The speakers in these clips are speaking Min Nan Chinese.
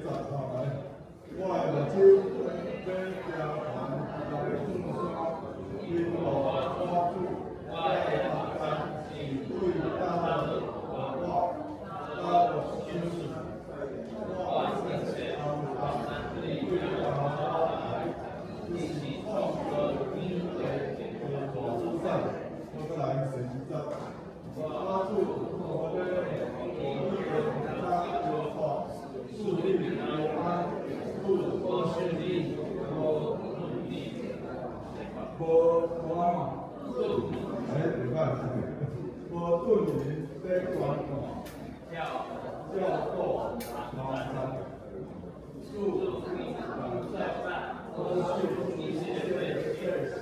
節吼來，我的目睭欲行船來上山，因路我主，我的目光是對倒我倒落相信，我的喉嚨對倒我來，伊是創造天地的主宰。我閣來第二節，我主，我欲予你的腳搖擺，賜你平安，主無無按怎？欸，袂歹，無頓人欲觀看，照顧農田，主保守以色列百姓，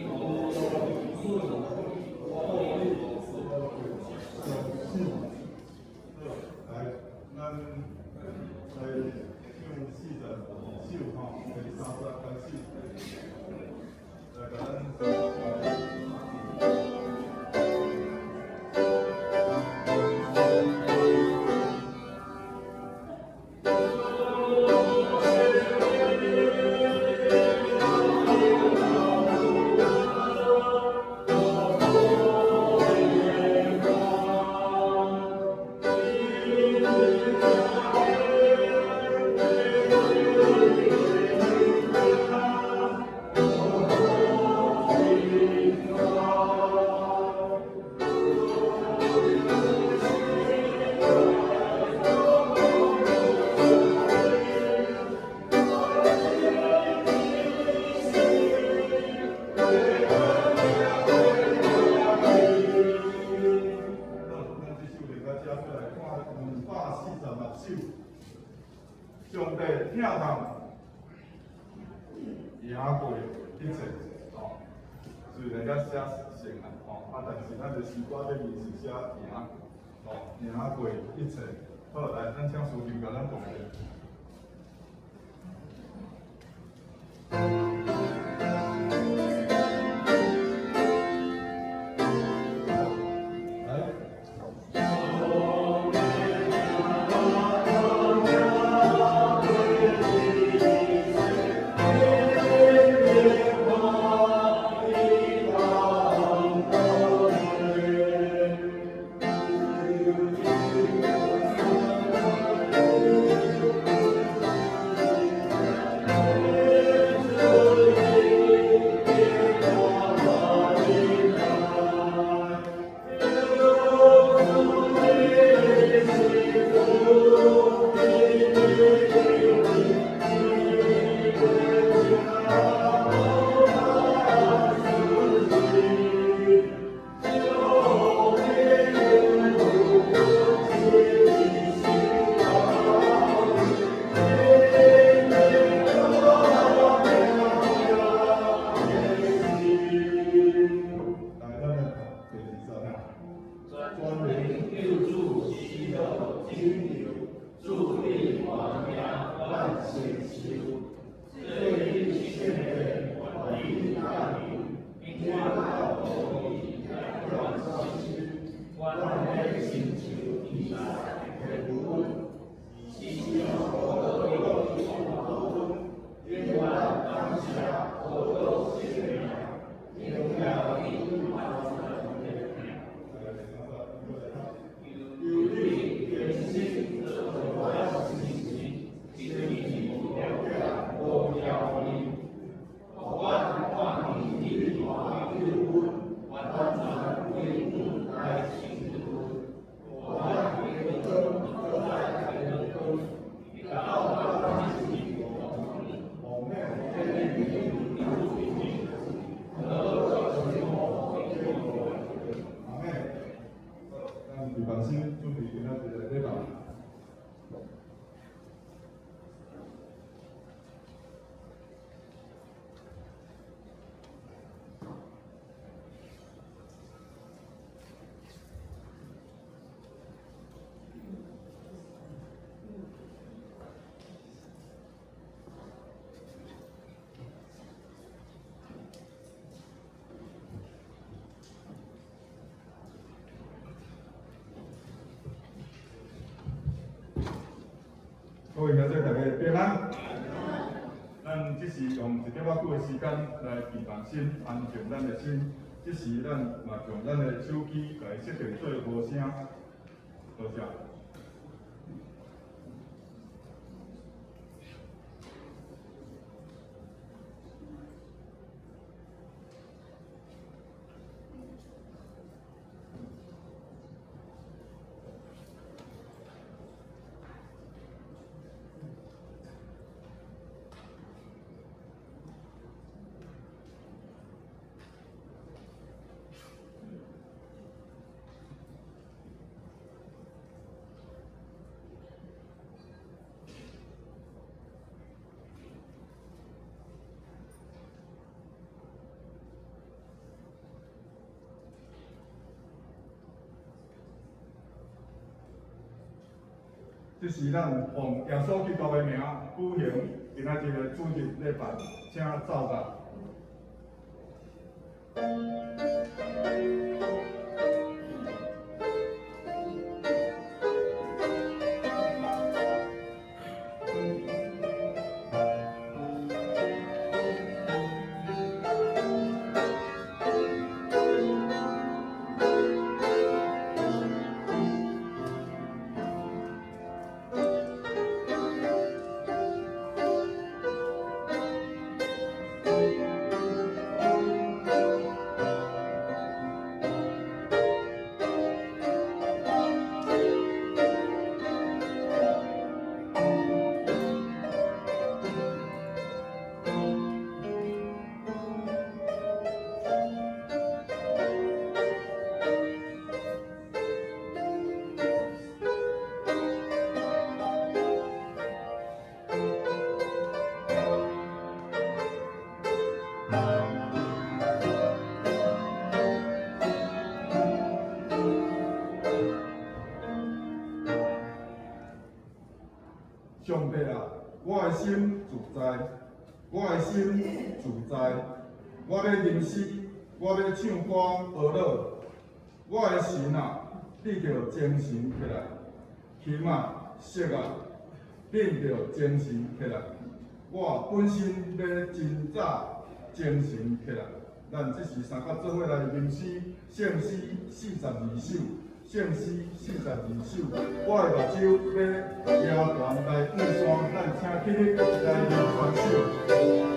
無順保你上死。好，來，咱來唱42首吼，第三節開始，來共咱。好，咱這首練到這，閣來看246首。上帝疼痛贏過一切，吼。雖然遮寫勝啦，吼，啊，但是咱的詩歌裡面是寫贏，吼，贏過一切。好，來，咱請司琴共咱講者。來。來，咱來讀第二節啊。全能救主喜樂拯救，賜你權柄萬成就，做你聖殿願你駕臨，天道義萬心，願你成就天的阮，是永遠感謝寶貴生命，榮耀你完全的名。求你更新我心神，成就無條件，予阮看見你大救恩，完全為阮來成就，予阮榮光閣再榮光，直到永遠。阿們。咱預備先準備今仔日的禮拜。位兄弟大家平安。咱這時用一點仔久的時間來平靜心、安靜咱的心。這時咱嘛將咱的手機共伊設定做無聲。多謝。這是咱奉耶穌基督的名舉行今仔日的主日禮拜，請奏樂。上帝啊，我的心自在，我的心自在，我欲吟詩，我欲唱歌呵咾。我的神啊，你著精神起來，琴啊，瑟啊，恁著精神起來。我本身欲真早精神起來。咱這時三甲做伙來吟詩，聖詩42首，聖詩42首。我的目睭欲舉懸來向山，咱請起立來念全首。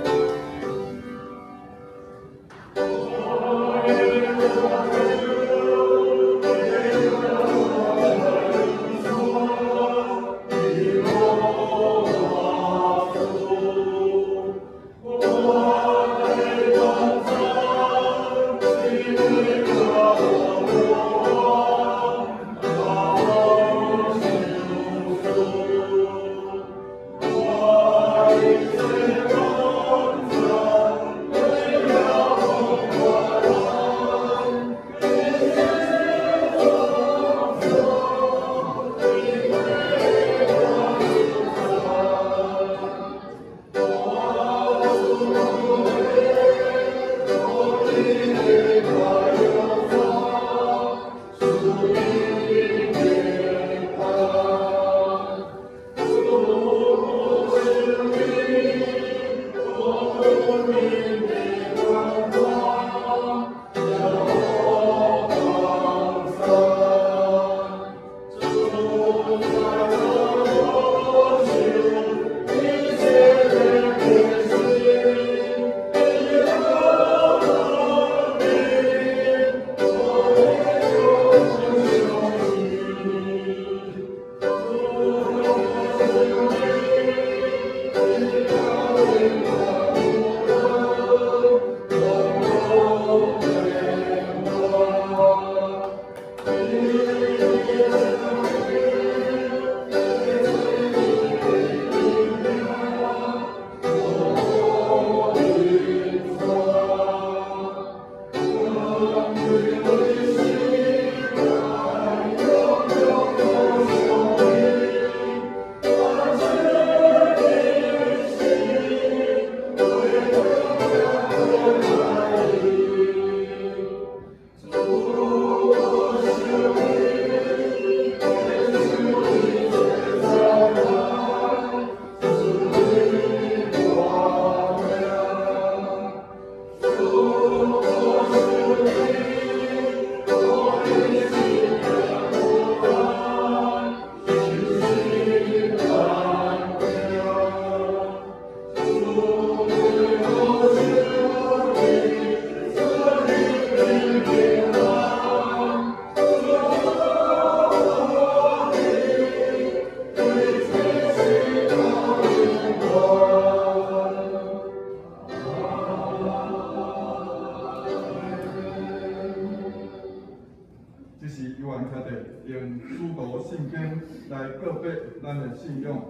來告白咱的信仰。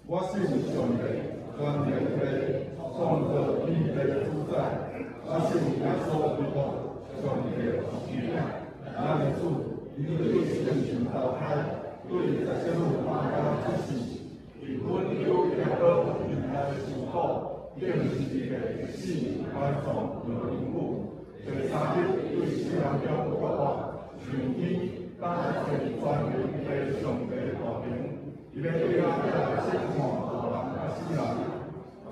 我信上帝，全能父，創造天地的主宰。我信耶穌基督，上帝的獨生子，咱的主，伊對聖神投胎，對十聖女瑪利亞出世，佇本丟彼拉多來受苦，釘十字架死，埋葬，落陰府，第三日對死人中復活，上天，擔坐全能父上帝大能，伊欲對遐來審判活人佮死人。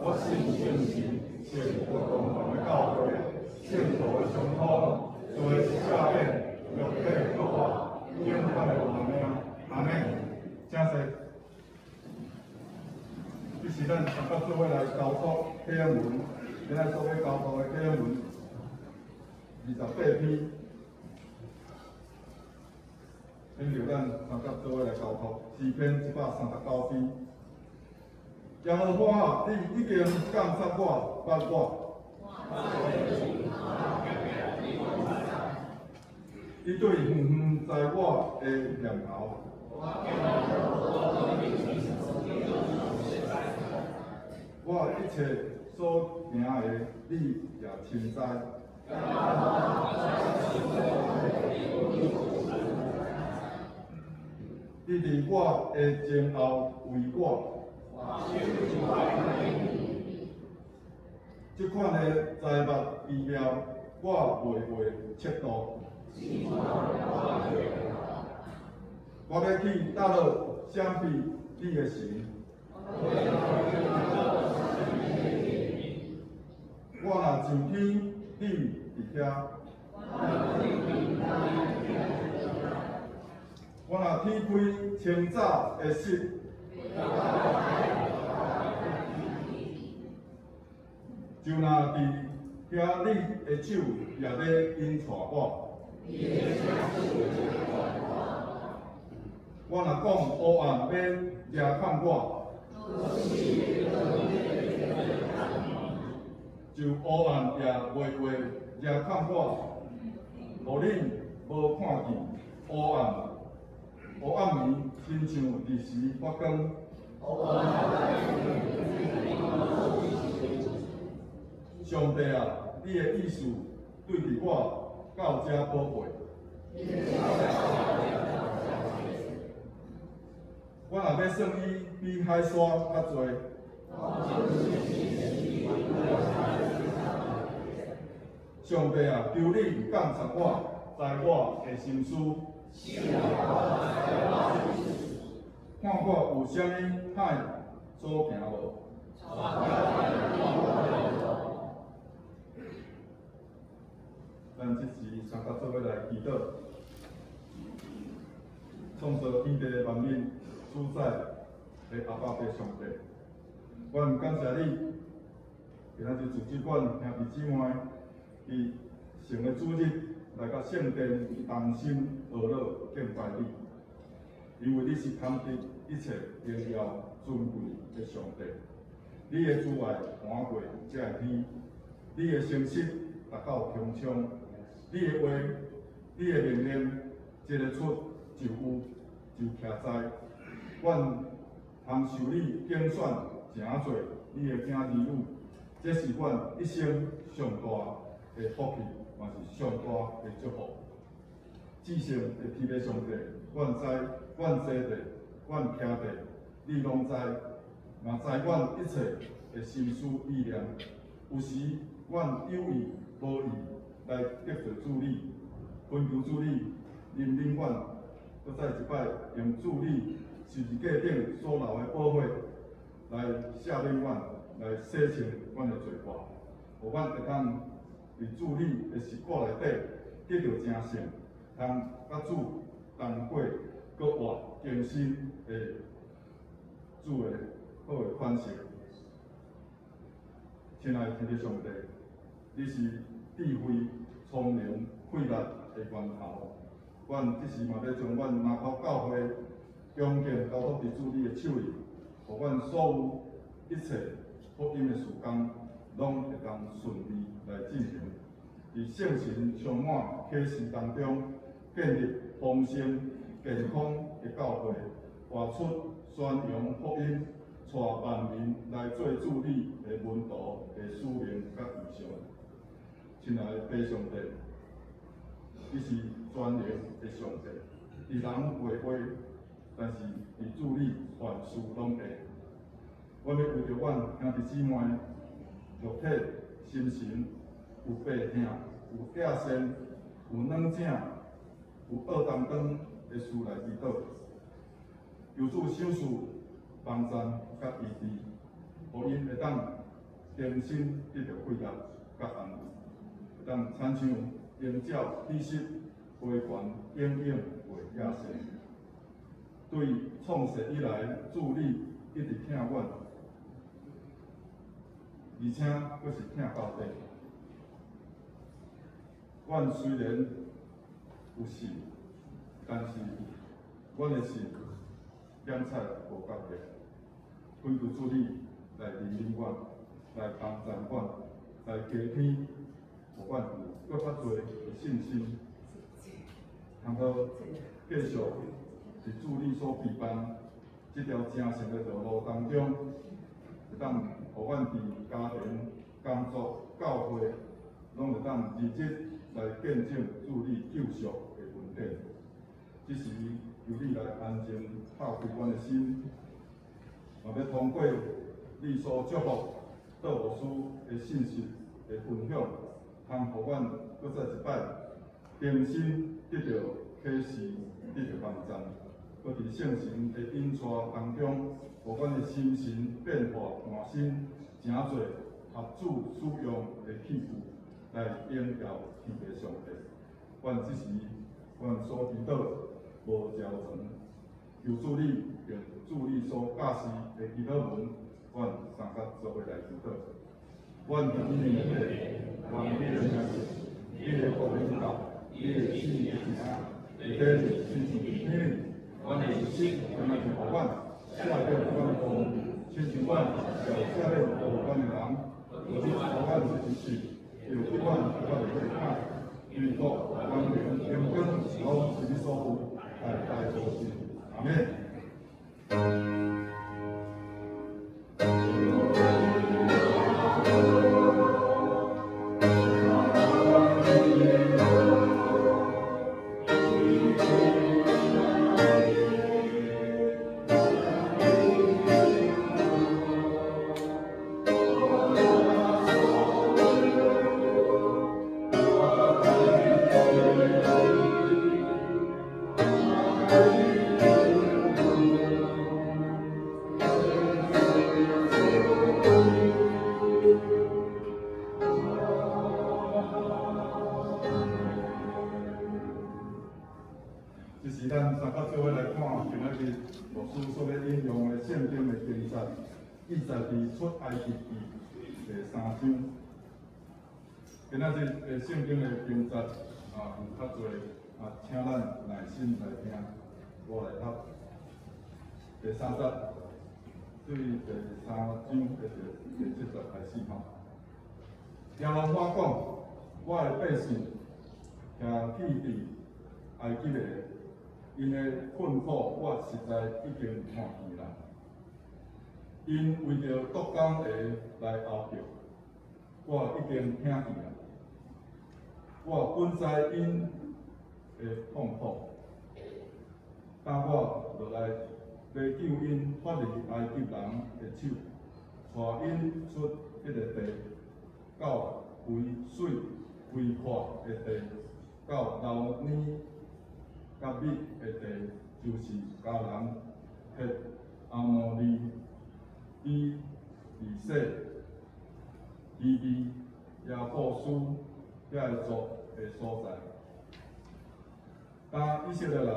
我信聖神，聖國共同的教會，聖徒的相通，罪的赦免，肉體復活，永遠的活命。阿們。請坐。這是咱大家做伙來交託啟恩文，今仔所欲交託的啟恩文28篇，請讓咱大家做伙來交託詩篇139篇。耶和華啊，你已經鑒察我，捌我。伊對遠遠知我的念頭。我一切所行的，你也深知。你佇我的前後圍我。這款的財物奇妙，我袂會測度。我欲去佗落閃避你的神？我若上天，你佇遐；我若天開清早的室，就若佇遐你的手也咧引帶我。我若講黑暗欲掠控我，就黑暗也袂會掠控我，予恁無看見黑暗，黑暗暝親像日時發光。上帝啊，你的意思對佇我到這寶貴。我若欲算伊比海沙較濟，上帝啊，求你鑒察我，知我的心思，看我有啥物歹所行無？咱這時三甲做伙來祈禱，創造天地萬物主宰的阿爸父上帝，阮感謝你，今仔日組織阮兄弟姊妹佇聖的主日來到聖殿同心合樂敬拜你，因為你是堪得一切榮耀尊貴的上帝，你的慈愛橫過這个天，你的誠實達到穹蒼，你的話，你的命令，一个出就有，就徛在。阮通受你揀選，成做你的囝兒女，這是阮一生上大的福氣，嘛是上大的祝福。至聖的天父上帝，阮知，阮坐佇，阮徛佇，你攏知，嘛知阮一切的心思意念。有時阮有意無意來得罪主你，懇求主你憐憫阮，閣再一擺用主你十字架頂所流的寶血來赦免阮，來洗清阮的罪過，予阮會當佇主你的實骨內底得著成聖，通佮主同過閣活更新的主的好的款式。親愛的天父上帝，你是智慧、聰明、氣力的源頭。阮這時嘛欲將阮林口教會恭敬交託佇主你的手裡，予阮所有一切福音的事工，攏會當順利來進行。佇聖神充滿啟示當中，建立豐盛健康的教會，活出宣揚福音，帶萬民來做主你的門徒的使命佮異象。親愛的父上帝，你是全能的上帝，佇人袂話，但是佇主你凡事攏會。阮欲為著阮兄弟姊妹肉體、心神有病痛、有壓線、有軟頸、有惡擔當的事來祈禱，求主賞賜幫贊佮醫治，予𪜶會當重新得著快樂佮安慰，會當親像鷹鳥棲息回旋，永永袂厭世。對創世以來，主你一直疼阮，而且閣是疼到底。阮雖然有信，但是阮的信檢測無合格。懇求主你來憐憫阮，來幫贊阮，來加添，予阮有閣較濟的信心，通好繼續佇主你所備辦這條成聖的道路當中，會當予阮佇家庭、工作、教會，攏會當日日來見證主你救贖的恩典。這時求你來安靜拍開阮的心，嘛欲通過你所祝福杜牧師的信息的分享，通予阮閣再一擺重新得著啟示，得著幫贊，閣佇聖神的引帶當中，予阮的心神變化換新，成做合主使用的器具，來榮耀天父上帝。阮這時，阮所祈禱無焦存，求主你用主你所教示的祈禱文，阮三甲做伙來祈禱。阮佇天的父，願你的名聖，你的國臨到，你的旨意行，佇地親像佇天。阮的飲食今仔日予阮，赦免阮的過，親像阮也赦免過阮的人，無你予阮入試，又救阮脫離火歹。因為國、光榮、榮光，攏是你所賜，代代無盡。阿們。這是咱三甲做伙來看今仔日牧師所欲引用的聖經的經節，記載佇出埃及記第三章。今仔日的聖經的經節啊，有較濟啊，請咱耐心來聽。我來讀第三節，對第三章的第七節開始吼。耶和華講：我的百姓徛去佇埃及的，𪜶的困苦我實在已經看見啦。𪜶為著督工的來哀叫，我已經聽見啦。我本知𪜶的痛苦，當我落來欲救𪜶脫離埃及人的手，帶𪜶出彼个地，到肥水肥闊的地，到流奶佮蜜的地，就是迦南、赫、亞摩利、比利洗、希未、耶布斯遐个族的所在。當以色列人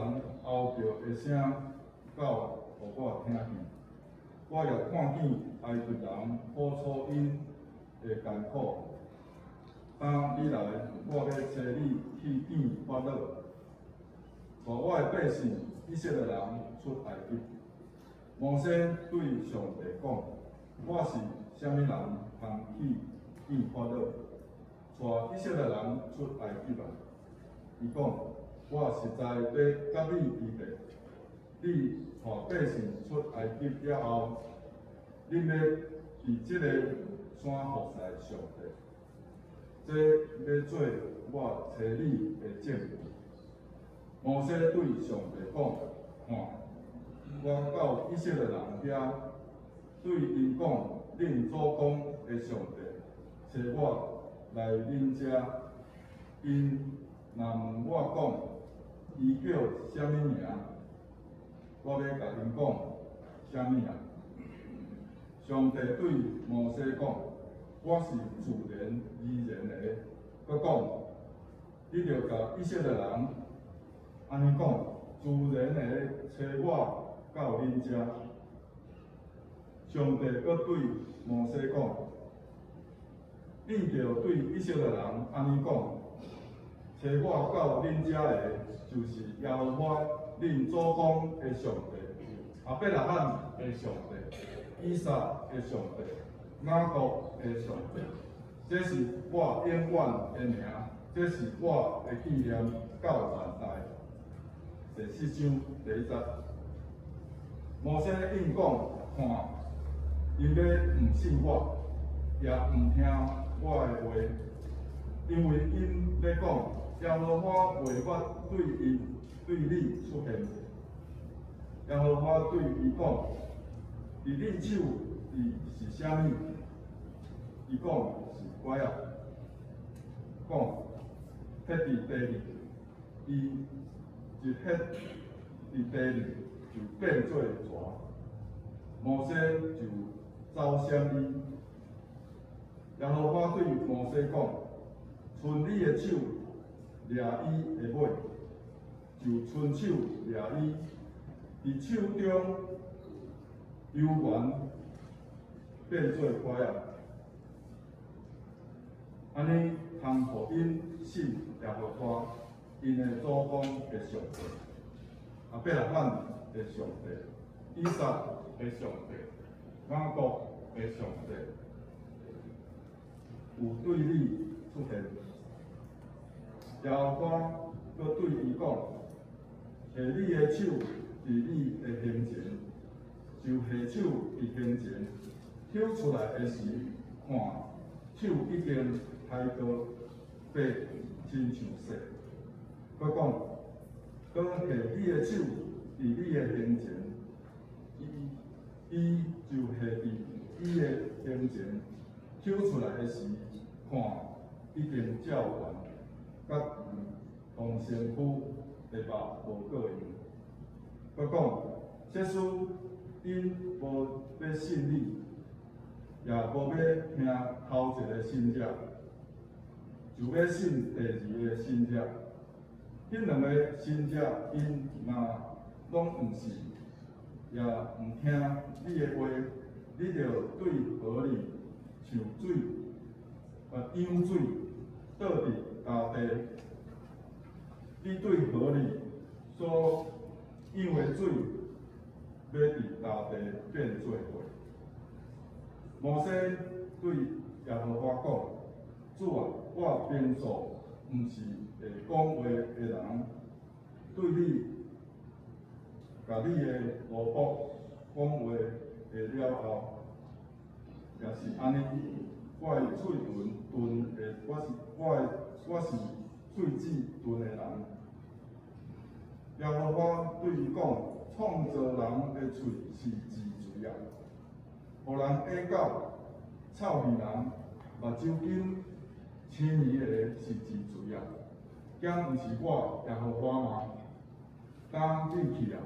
哀叫的聲到予我聽見，我也看見埃及人苦楚𪜶的艱苦。當你來，我欲差你去見法老，帶我的百姓以色列人出埃及。摩西對上帝講：我是啥物人，通去見法老，帶以色列人出埃及啊？伊講：我實在欲佮你佇咧，你帶百姓出埃及了後，恁欲佇這个山服侍上帝，這欲做我差你的證據。摩西對上帝講：看，我到以色列人遐，對𪜶講，恁祖公的上帝差我來恁遮。𪜶若問我講，伊叫啥物名？我欲共𪜶講啥物啊？上帝對摩西講：我是自然而然的。閣講，你著共以色列人按呢講，自然的差我到恁遮。上帝閣對摩西講：你著對以色列人按呢講，差我到恁遮的，就是耶和華恁祖公的上帝，亞伯拉罕的上帝，以撒的上帝，雅各的上帝。這是我永遠的名，這是我的紀念到萬代。第四章第一節，摩西應講：看，𪜶欲毋信我，也毋聽我的話，因為𪜶欲講，耶和華袂捌對𪜶對你出現。耶和華對伊講：佇你手佇是啥物？伊講是拐仔。講彼佇地裡，伊一彼佇地裡就變做蛇。摩西就走閃伊。耶和華對摩西講：伸你的手掠伊的尾，就伸手掠伊，佇手中猶原變做拐仔。按呢通予𪜶信耶和華，𪜶的祖公的上帝，亞伯拉罕的上帝，以撒的上帝，雅各的上帝，有對你出現。耶和華閣對伊講：下你的手佇你的胸前，就下手佇胸前，抽出來的時，看手已經開過白親像雪。閣講，閣下你的手佇你的胸前，伊就下佇伊的胸前，抽出來的時，看已經照原，佮銅身軀的肉無各樣。閣講，即使𪜶無欲信你，也無欲聽頭一个信者，就欲信第二个信者。彼兩个信者，𪜶若攏毋信，也毋聽你的話，你著對河裡像水，揚水倒佇乾地。你對河裡所揚的水，欲佇乾地變做血。摩西對耶和華講：主啊，我平素毋是會講話的人，對你共你的奴僕講話的了後，也是按呢，我的喙唇鈍的，我是喙齒鈍的人。耶和華對伊講：創造人的喙是幾濟啊？予人啞狗、臭耳人、目睭金、青耳的是幾濟啊？敢毋是我耶和華嗎？當你去啊，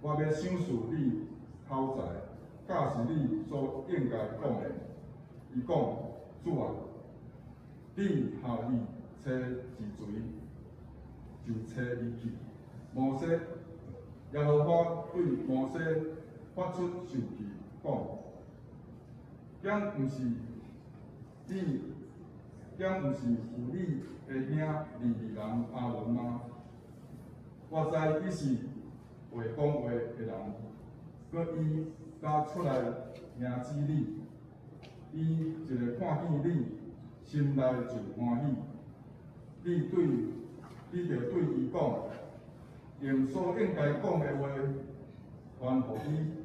我欲賞賜你口才，教示你所應該講的。伊講：主啊，你予伊差一錘，就差伊去。摩西，耶和華對摩西發出受氣，講：敢毋是你，敢毋是有你的兄利未人亞倫嗎？我知伊是會講話的人，閣伊敢出來迎接你，伊一个看見你，心內就歡喜。你著對伊講，用所應該講的話，還予伊。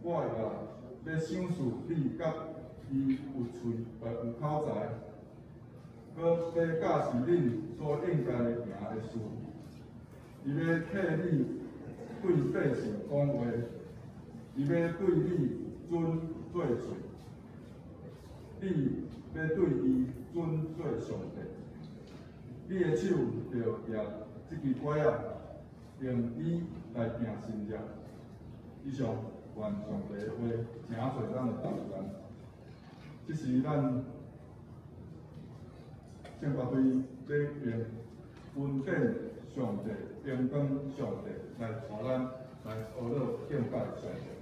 我也欲賞賜你佮伊有喙有口才，閣欲教示恁所應該行的事。伊欲替你對百姓講話，伊欲對你準做喙，你欲對伊準做上帝。你的手著攑這支拐仔，用伊來行神跡。以上，願上帝的話，誠濟咱的同工。這是咱聖歌隊欲用恩典上帝、榮光上帝來帶咱來學樂敬拜上帝。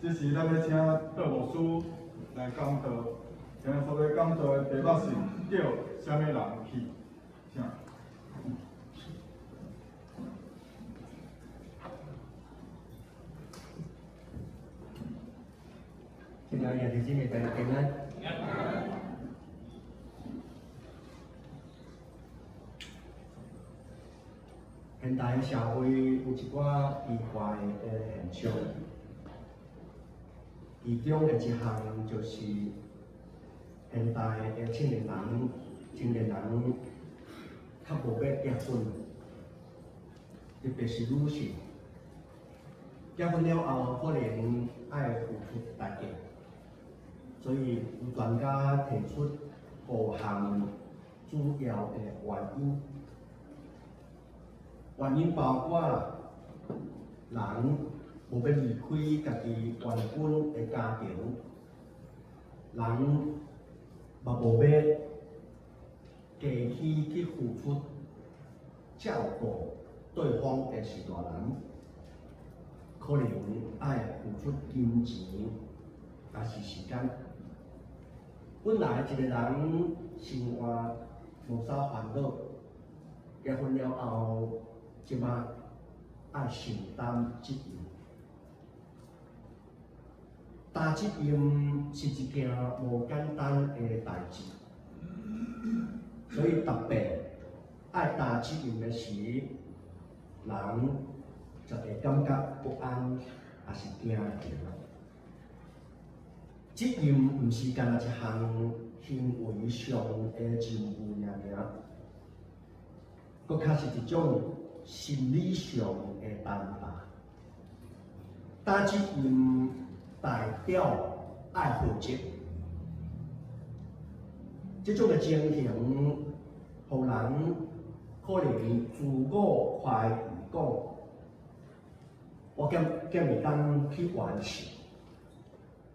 這時咱欲請杜牧師來講道，今仔所欲講道的題目是叫啥物人去？請。親愛的弟兄姊妹，大家平安。現代社會有一寡奇怪的現象，其中的一項就是現代的青年人，青年人較無欲結婚，特別是女性，結婚了後可能愛付出代價，所以有專家提出五項主要的原因。原因包括人無欲離開家己原本的家庭，人嘛無欲加起去付出照顧對方的序大人，可能愛付出金錢，抑是時間。本來一個人生活無啥煩惱，結婚了後，這馬愛承擔責任。擔責任是一件無簡單的代誌，所以特別愛擔責任的時，人就會感覺不安，抑是驚嚇。責任毋是干焦一項行為上的任務爾爾，閣較是一種心理上的擔當。擔責任代表愛負責，這種的情形，予人可能自我懷疑講，我敢敢會當去完成？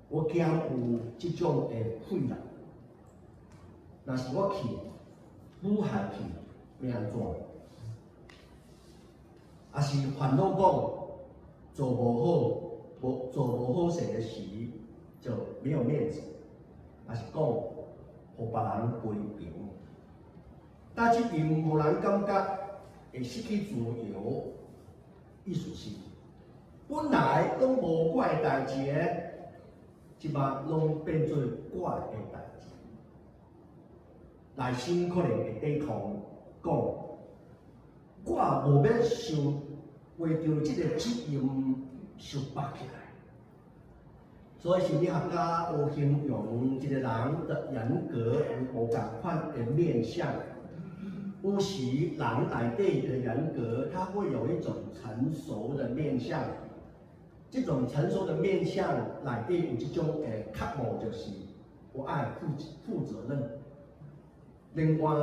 我敢有這種的氣力？若是我去，愈害去，欲按怎？抑是煩惱講做無好，無做無好勢的時，就沒有面子，抑是講予別人批評。擔責任予人感覺會失去自由，意思是本來攏無我的代誌的，這馬攏變做我的代誌。內心可能會抵抗，講我無欲受為著這个責任受縛起來。所以心理學家有形容一個人的人格有無仝款的面向。有時人內底的人格，他會有一種成熟的面向。這種成熟的面向內底有這種的渴望，就是我愛負責任。另外，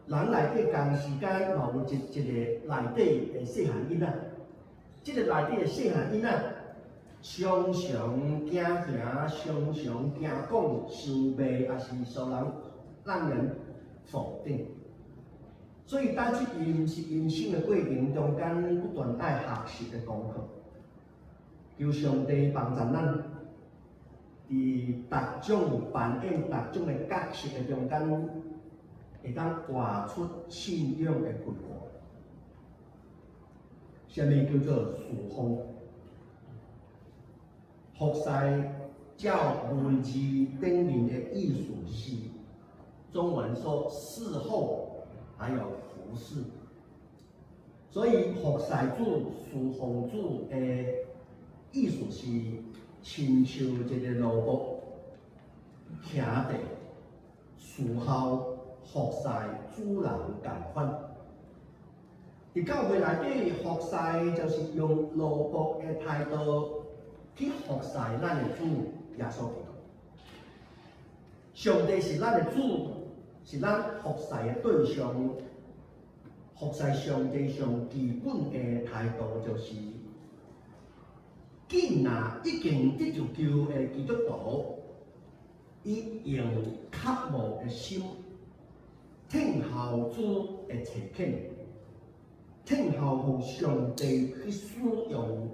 人內底同時間嘛有一個內底的細漢囡仔，這個內底的細漢囡仔常常驚嚇，常常驚講受罵，抑是受人讓人否定。所以，擔責任是人生的過程中間不斷愛學習的功課。求上帝幫助咱，佇逐種扮演逐種的角色的中間，會當活出信仰的根果。啥物叫做事奉？服侍照文字頂面的意思是，中文說侍候，還有服侍。所以服侍主、事奉主的意思是，親像一个奴僕、兄弟侍候服侍主人仝款。佇教會內底服侍，就是用奴僕的態度去服侍咱的主耶穌基督。上帝是咱的主，是咱服侍的對象。服侍上帝上基本的態度就是，既若已經得著救的基督徒，伊用渴慕的心，聽候主的差遣，聽候予上帝去使用，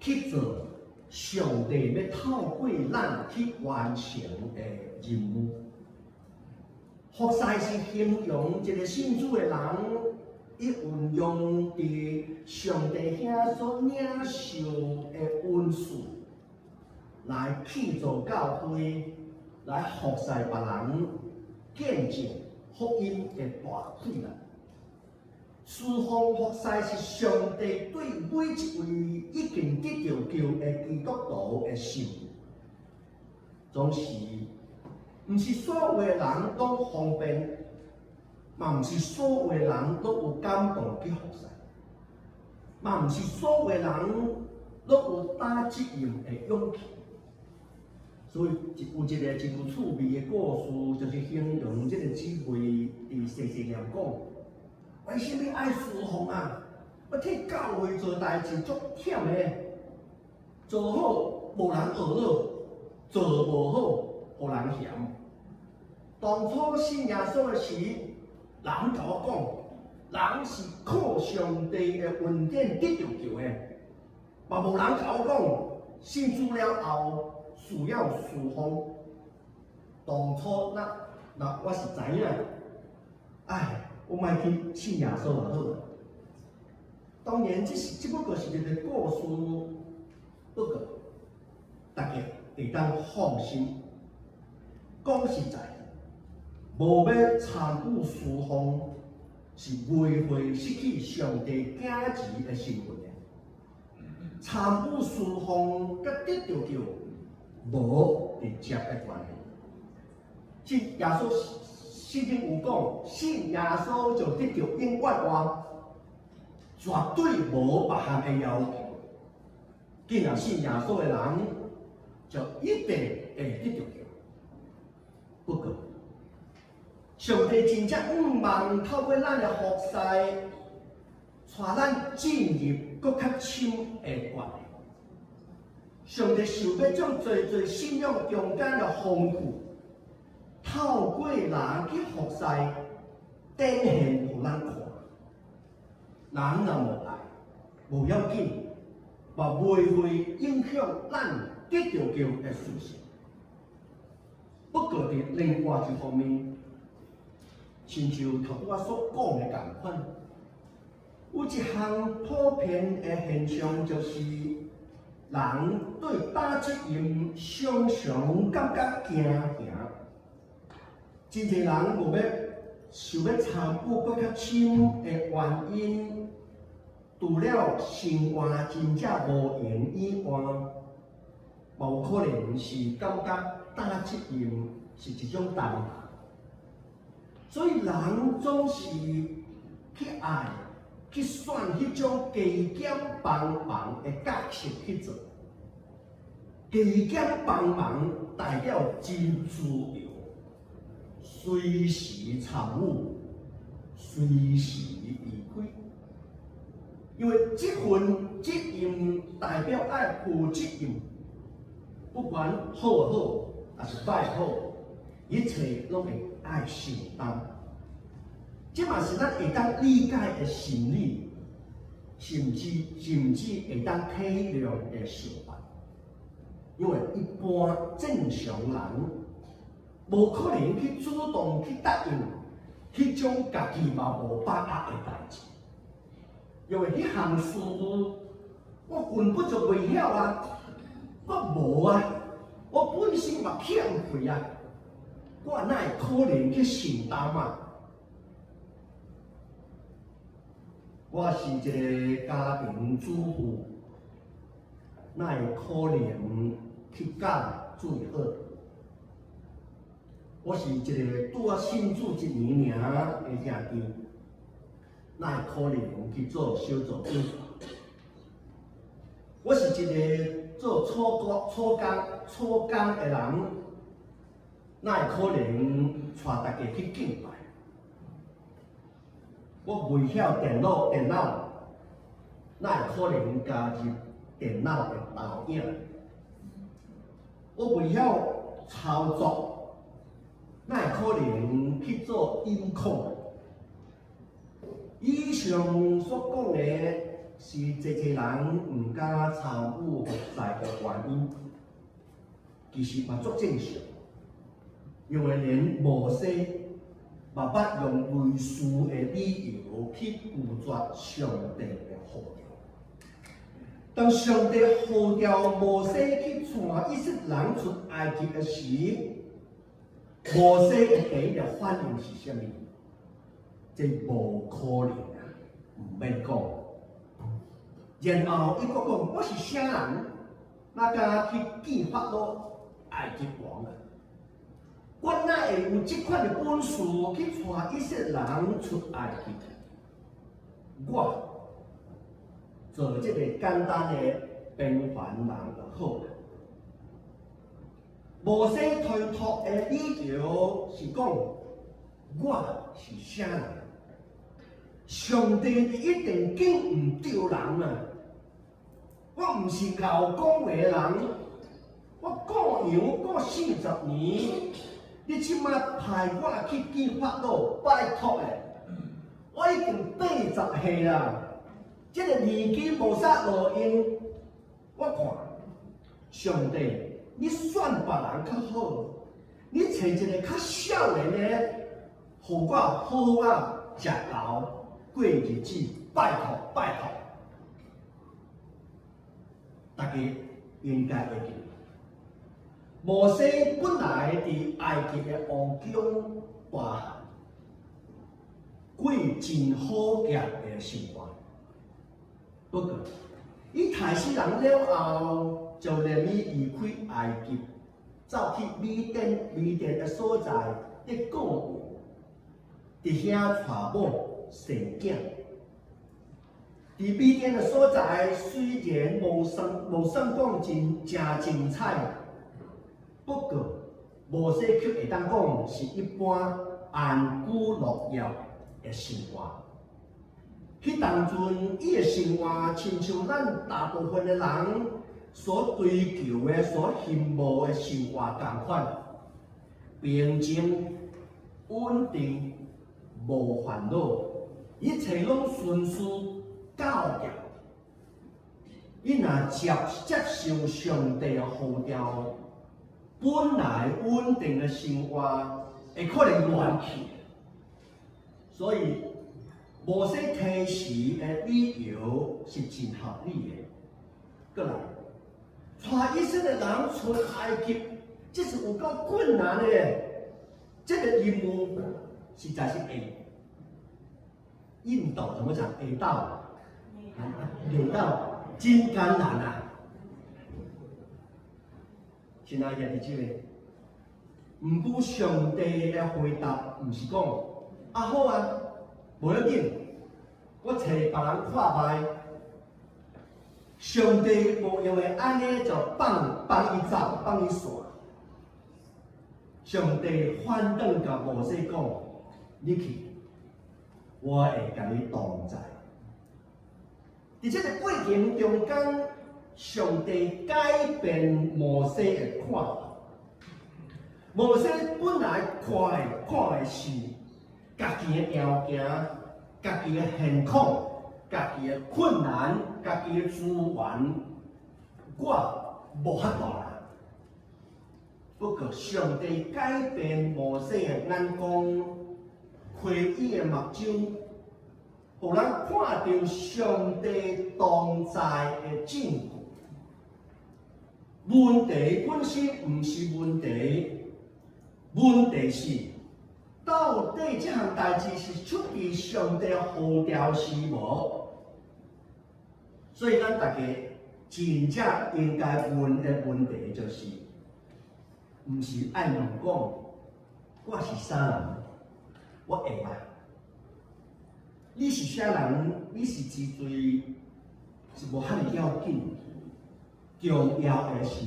去做上帝欲透過咱去完成的任務。服侍是形容一个信主的人，伊運用佇上帝遐所領受的恩賜，來去做教會，來服侍別人，見證福音的大氣力。事奉服侍是上帝對每一位已經得著救的基督徒的心意。總是，毋是所有的人攏方便，嘛毋是所有的人攏有感動去服侍，嘛毋是所有的人攏有擔責任的勇氣。所以有一个真有趣味的故事，就是形容這个姊妹佇細細念講：為啥物愛事奉啊？我替教會做代誌足忝的，做好無人呵咾，做無好予人嫌。當初信耶穌的時，人共我講，人是靠上帝的恩典得著救的，嘛無人共我講，信主了後需要事奉。當初那若我是知影，唉，我莫去信耶穌就好了。當然，這是只不過是一个故事，不過大家會當放心。講實在，無欲參與事奉，是袂會失去上帝囝兒的身份的。參與事奉佮得著救無直接的關係。信耶穌聖經有講，信耶穌就得著永遠活，絕對無別項的要求。既然信耶穌的人，就一定會得著救。不過，上帝真正向望透過咱的服侍，帶咱進入閣較深的關係。上帝想欲將濟濟信仰中間的豐富，透過人去服侍，展現予咱看。人若無愛，無要緊，嘛袂會影響咱得著救的事實。不過佇另外一方面，親像頭拄仔所講的仝款，有一項普遍的現象，就是人對擔責任常常感覺驚嚇。真濟人無欲想欲參與閣較深的原因，除了生活真正無閒以外，嘛有可能是感覺擔責任是一種擔當。所以人總是去愛、去選彼種加減幫忙的角色去做。加減幫忙代表真自由，隨時參與，隨時離開。因為這份責任代表愛負責任，不管好好，抑是歹好，一切攏會愛承擔。這嘛是咱會當理解的心理，甚至會當體諒的想法。因為一般正常人無可能去主動去答應彼種家己嘛無把握的代誌，因為彼項事務我根本就袂曉啊，我無啊，我本身嘛欠缺啊，我哪會可能去承擔啊？我是一个家庭主婦，哪會可能去教水好？我是一个拄仔信主一年爾的兄弟，哪會可能去做小組長？我是一个做草工的人，哪會可能帶大家去敬拜？我袂曉電腦，哪會可能加入電腦的投影？我袂曉操作，哪會可能去做音控？以上所講的，是濟濟人毋敢參與服侍的原因，其實嘛足正常，因為連摩西嘛捌用類似的理由去拒絕上帝的呼召。當上帝呼召摩西去帶以色列人出埃及的時，摩西的第一個反應是啥物？這無可能啊，毋免講。然後伊閣講：我是啥人？哪敢去見法老埃及王啊？我哪會有這款的本事去帶以色列人出埃及？我做這個簡單的平凡人就好啦。摩西推脫的理由是講：我是啥人？上帝一定揀毋著人啊！我毋是𠢕講話的人，我顧羊顧40年，你這馬派我去見法老，拜託的，我已經80歲啦，這個年紀無啥路用，我看上帝，你選別人較好，你揣一個較少年的，予我好好仔食𠢕過日子，拜託拜託，大家應該會記。摩西本來佇埃及的王宮大漢，過真好額的生活。不過，伊刣死人了後，就連伊離開埃及，走去米甸米甸的所在咧顧羊，佇遐娶某生囝。佇米甸的所在，雖然無算講真誠精彩，不過摩西卻會當講是一般安居樂業的生活。彼當陣，伊的生活親像咱大部分的人所追求的、所希望的生活仝款，平靜、穩定、無煩惱，一切攏順序教條。伊若接受上帝的呼召，本來穩定的生活會可能亂去，所以摩西推辭的理由是真合理的。閣來，帶以色列人出埃及，這是有夠困難的，這個任務實在是會印度怎麼講？會到，會到真艱難啊！親愛的弟兄姊妹，毋過上帝的回答毋是講啊好啊，無要緊，我揣別人看覓。上帝無因為按呢就放放伊走，放伊散。上帝反轉共摩西講：你去，我會共你同在。佇這個過程中間，上帝改變摩西的看法。摩西本來看的是家己的條件、家己的現況、家己的困難、家己的資源，我無法度啦。不過上帝改變摩西的眼光，開伊的目睭，予咱看著上帝同在的證據。問題本身毋是問題，問題是到底這項代誌是出自上帝呼召是無？所以咱大家真正應該問的問題就是，毋是愛問講我是啥人，我會啊。你是啥人？你是之罪，是無遐爾要緊。重要的是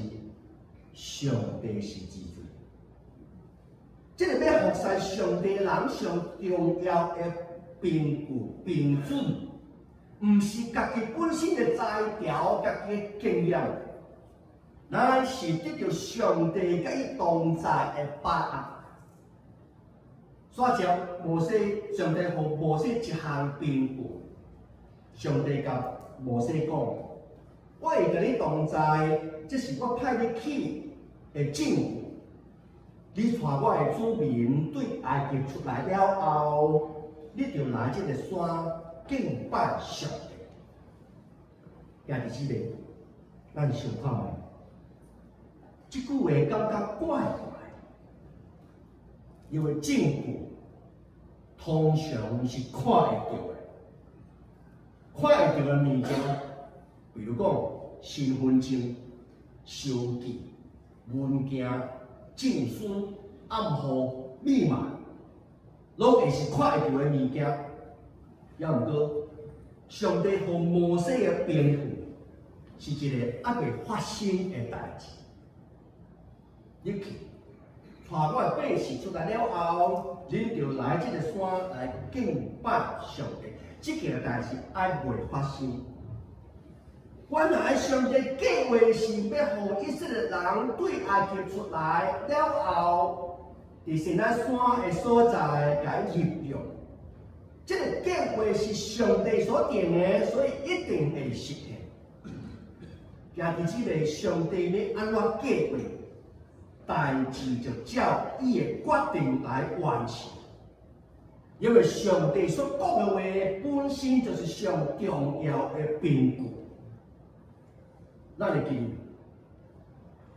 上帝是之罪。這個欲服侍上帝人上重要的憑據憑準，毋是家己本身的才調、家己的經驗，乃是得著上帝佮伊同在的把握。煞接摩西，上帝予摩西一項憑據，上帝共摩西講：我會佮你同在，這是我派你去的證據。你帶我的子民對埃及出來了後，你就來這個山敬拜上帝。兄弟姊妹，咱想看覓？這句話感覺怪怪，因為證據通常是看會著的，看會著的物件，比如講身份證、收據、文件、證書、暗號、密碼，攏會是看會著的物件。猶毋過，上帝予摩西的憑據是一个猶未發生的代誌。你去，帶我的百姓出來了後，恁就來這个山來敬拜上帝。這件代誌猶未發生。原來上帝計劃是欲予以色列人對埃及出來了後，佇西奈山的所在共伊立約。這个計劃是上帝所定的，所以一定會實現。兄弟姊妹，上帝欲按怎計劃，代誌就照伊的決定來完成。因為上帝所講的話本身就是上重要的憑據。咱會記得，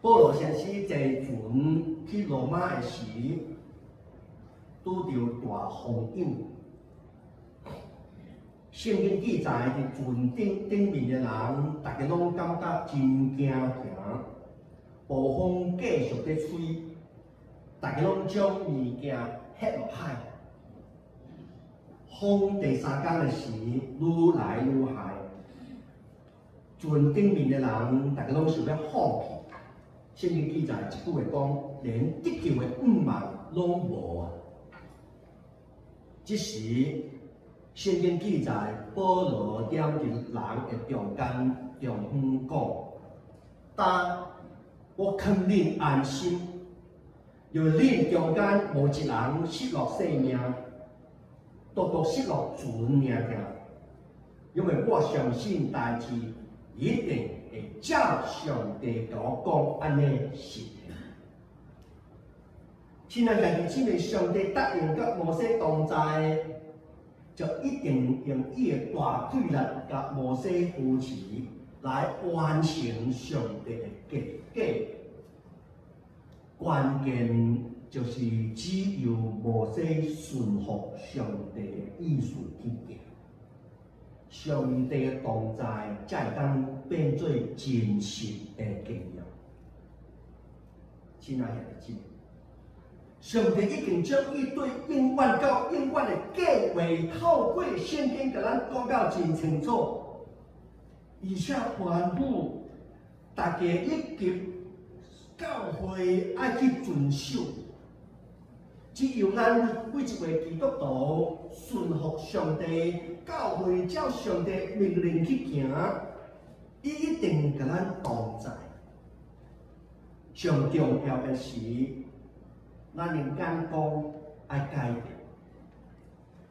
保羅先生坐船去羅馬的時，拄著大風湧。聖經記載，佇船頂頂面的人，逐家攏感覺真驚惶。暴風繼續佇吹，逐家攏將物件撇落海。風第三工的時，愈來愈害。船頂面的人，逐家攏想欲放棄。聖經記載一句話講，連得救的盼望攏無啊！這時，聖經記載，保羅踮佇人的中間，中遠講：今我勸恁安心，因為恁中間無一人失落性命，獨獨失落船爾爾。因為我相信代誌一定會照上帝共我講按呢實現。親愛兄弟姊妹，上帝答應佮摩西同在，就一定用伊的大氣力共摩西扶持，來完成上帝的計劃。關鍵就是只有摩西順服上帝的意思去行，上帝的同在才會當變做真實的經驗。親愛的姊妹，上帝已經將伊對永遠到永遠的計劃透過聖經共咱講到真清楚，而且吩咐大家以及教會愛去遵守。只要咱每一位基督徒順服上帝，教會照上帝命令去行，伊一定共咱同在。上重要的是，咱的眼光愛改變，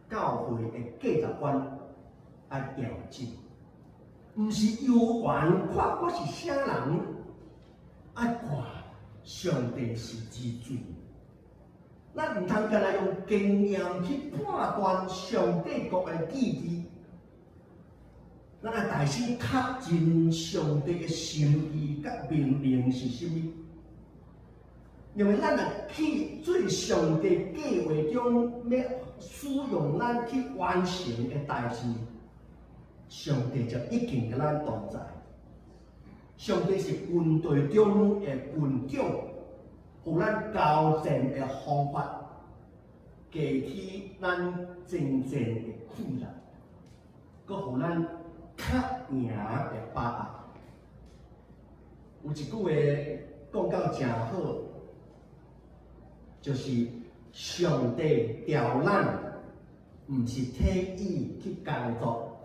教會的價值觀愛調整，毋是猶原看我是啥人，愛看上帝是至尊。咱毋通干焦用經驗去判斷上帝國的意義，咱愛大聲確認上帝的心意佮命令是啥物。因為咱若去做上帝計劃中欲使用咱去完成的代誌，上帝就已經佮咱同在。上帝是軍隊中的軍長，予咱交戰的方法，加起咱征戰的氣力，閣予咱較贏的把握。有一句話講到誠好，就是上帝召咱，毋是替伊去工作，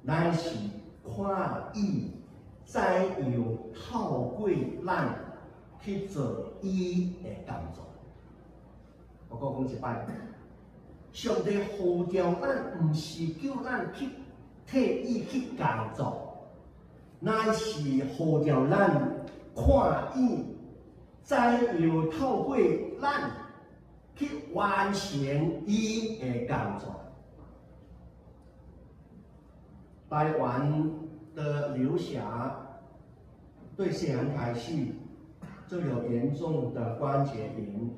乃是看伊怎樣透過咱去做伊的工作。我閣講一擺，上帝呼召咱，毋是叫咱去替伊去工作，乃是呼召咱看見，怎樣透過咱去完成伊的工作。台灣的劉俠對細漢開始就有嚴重的關節炎，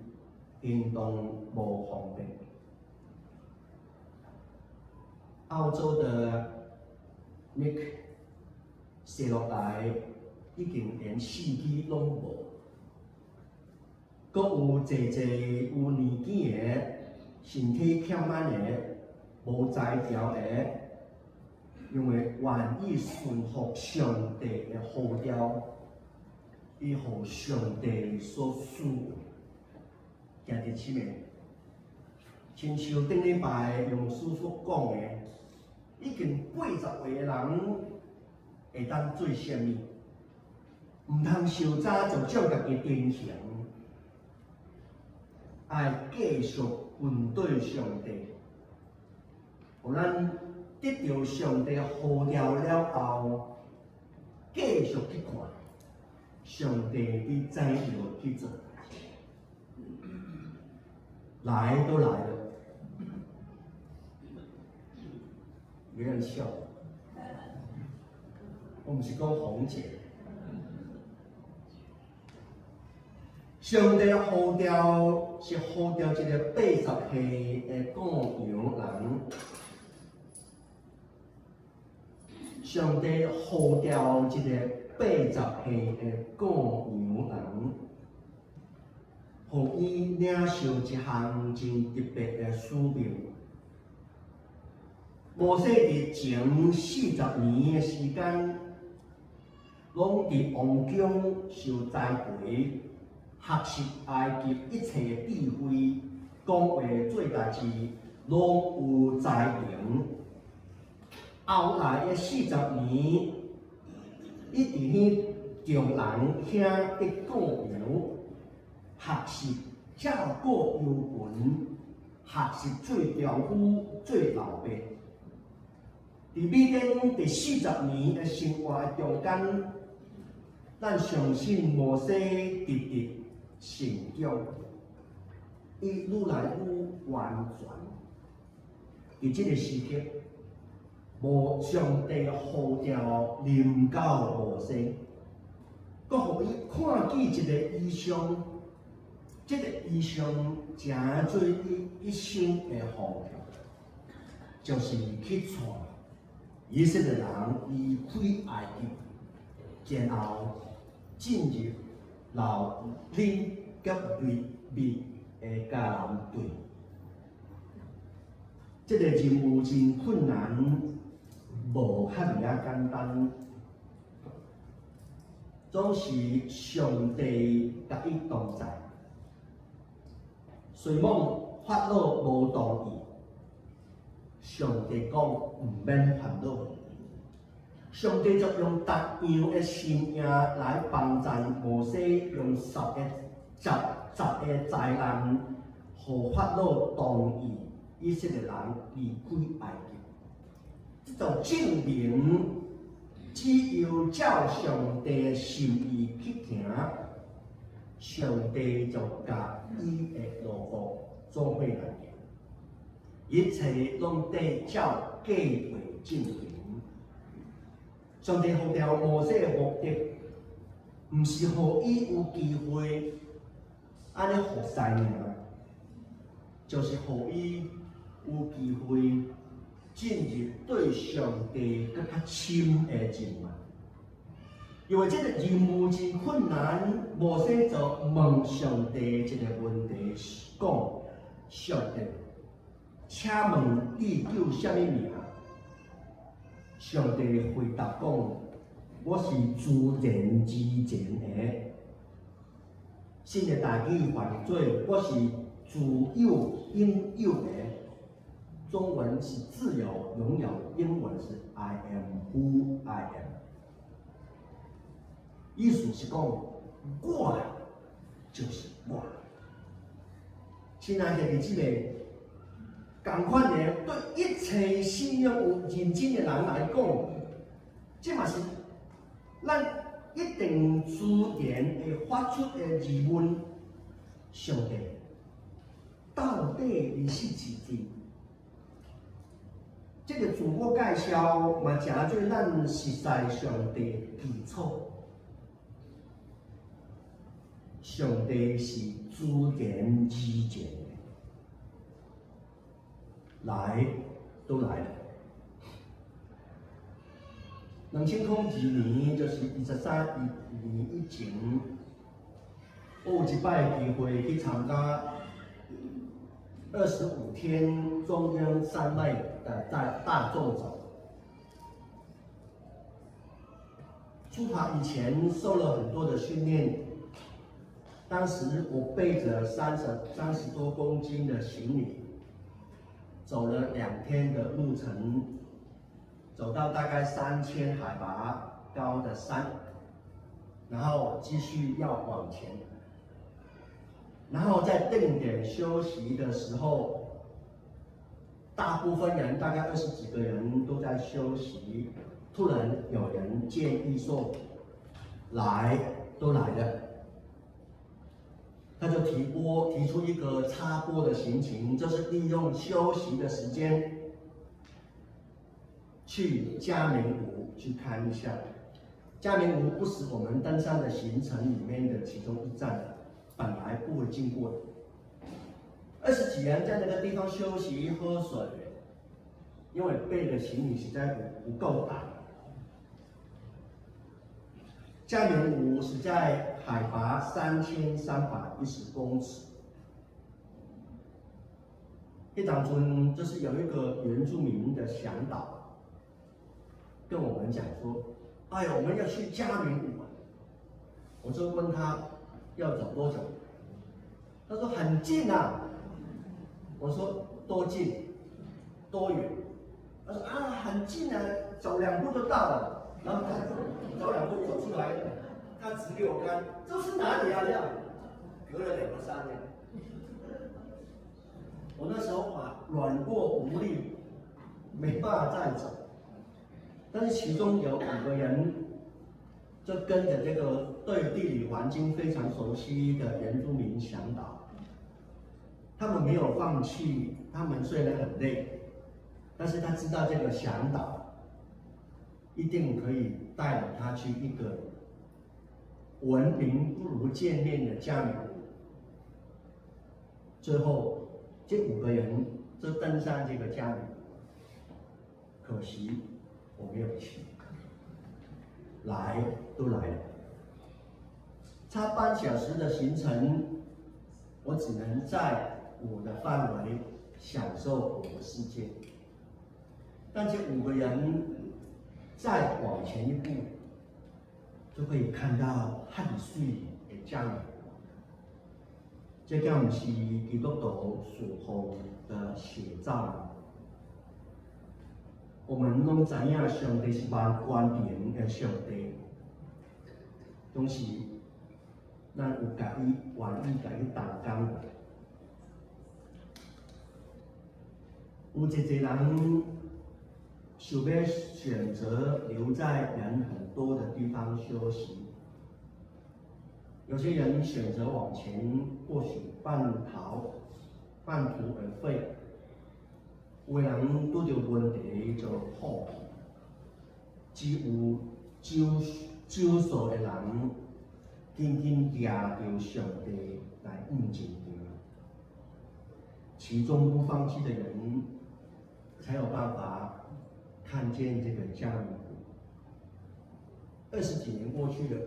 行動無方便。澳洲的 Nick 生落來已經連四肢攏無，閣有濟濟有年紀的、身體欠慢的、無才調的，因為願意順服上帝的呼召，伊予上帝所使用。兄弟姊妹，親像頂禮拜楊師傅講的，已經80歲的人會當做啥物？毋通傷早就將家己定型，愛繼續跟對上帝，予咱得著上帝呼召了後，繼續去看上帝佇怎樣去做。來都來了，沒人笑。我毋是講紅姐，上帝呼召是呼召一個80歲的顧羊人。上帝呼召一個80歲的顧羊人，予伊領受一項真特別的使命。摩西佇前40年的時間，攏佇王宮受栽培，學習埃及一切的智慧，講話做代誌，攏有才能。後來的四十年，伊佇彼眾人遐咧顧羊，學習照顧羊群，學習做丈夫、做老爸。佇米甸第四十年的生活的中間，咱相信摩西直直成長，伊愈來愈完全。佇這個時刻，無上帝呼召臨到摩西，閣予伊看見一個異象，這個異象成做伊一生的方向，就是去帶以色列人離開埃及，然後進入流奶佮蜜的迦南地。這個任務真困難，無遐爾仔簡單，總是上帝佮伊同在。雖罔法老無同意，上帝講毋免煩惱，上帝就用特樣的神跡來幫助摩西，用十個災難，予法老同意以色列人離開埃及。這就證明，只要照上帝的心意去行，上帝就共伊的路途做伙來行，一切攏得照計劃進行。上帝呼召摩西的目的，毋是予伊有機會按呢服侍爾，就是予伊有機會進入對上帝閣較深的認識。因為這個任務真困難，摩西就問上帝一個問題，講：上帝，請問你叫啥物名？上帝回答講：我是自然之然的。新的台語翻做我是自有永有的。中文是自有永有，英文是 I am who I am。意思是講，我就是我。親愛的弟兄姊妹，仝款的，對一切信仰有認真的人來講，這嘛是咱一定自然會發出的疑問：上帝到底你是幾歲？這個自我介紹嘛，誠做咱熟似上帝的基礎。上帝是自然而然的，來都來了。2002年，就是23年以前，我有一擺機會去參加25天中央山脈的大縱走。出發以前受了很多的訓練，當時我背着30多公斤的行李，走了2天的路程，走到大概3000海拔高的山，然後繼續要往前，然後在定點休息的時候，大部分人大概20幾個人都在休息，突然有人建議說：“來都來了。”他就提出一個插播的行程，就是利用休息的時間去嘉明湖去看一下。嘉明湖不是我們登山的行程裡面的其中一站，本來不會經過的。20幾人在那個地方休息喝水，因為背的行李實在不夠大。嘉明湖是在海拔3310公尺。彼當陣就是有一個原住民的嚮導，跟我們講說：“哎呀，我們要去嘉明湖。”我就問他要走多久，他說很近啊。我說多近？多遠？他說啊，很近啊，走兩步就到了。然後他走兩步走出來，他指給我看，這是哪裡啊？這樣，隔了兩個山呢。我那時候啊，軟弱無力，沒辦法再走。但是其中有五個人，就跟着這個對地理環境非常熟悉的原住民嚮導，他們沒有放棄。他們雖然很累，但是他知道這個嚮導一定可以帶領他去一個聞名不如見面的嘉明湖。最後，這五個人就登上這個嘉明湖，可惜我沒有去。來都來了，差半小時的行程，我只能在我的範圍享受我的世界。但這五個人再往前一步，就可以看到漢水的嘉明湖。這敢毋是基督徒屬乎的寫照？我們攏知影上帝是萬權能的上帝，總是咱有共伊願意共伊同工。有一濟人想欲選擇留在人很多的地方休息，有些人選擇往前，或許半途而廢。有的人拄著問題就放棄，只有少少數的人緊緊抓著上帝來向前行。其中不放棄的人，才有辦法看見這個嘉明湖。20幾年過去了，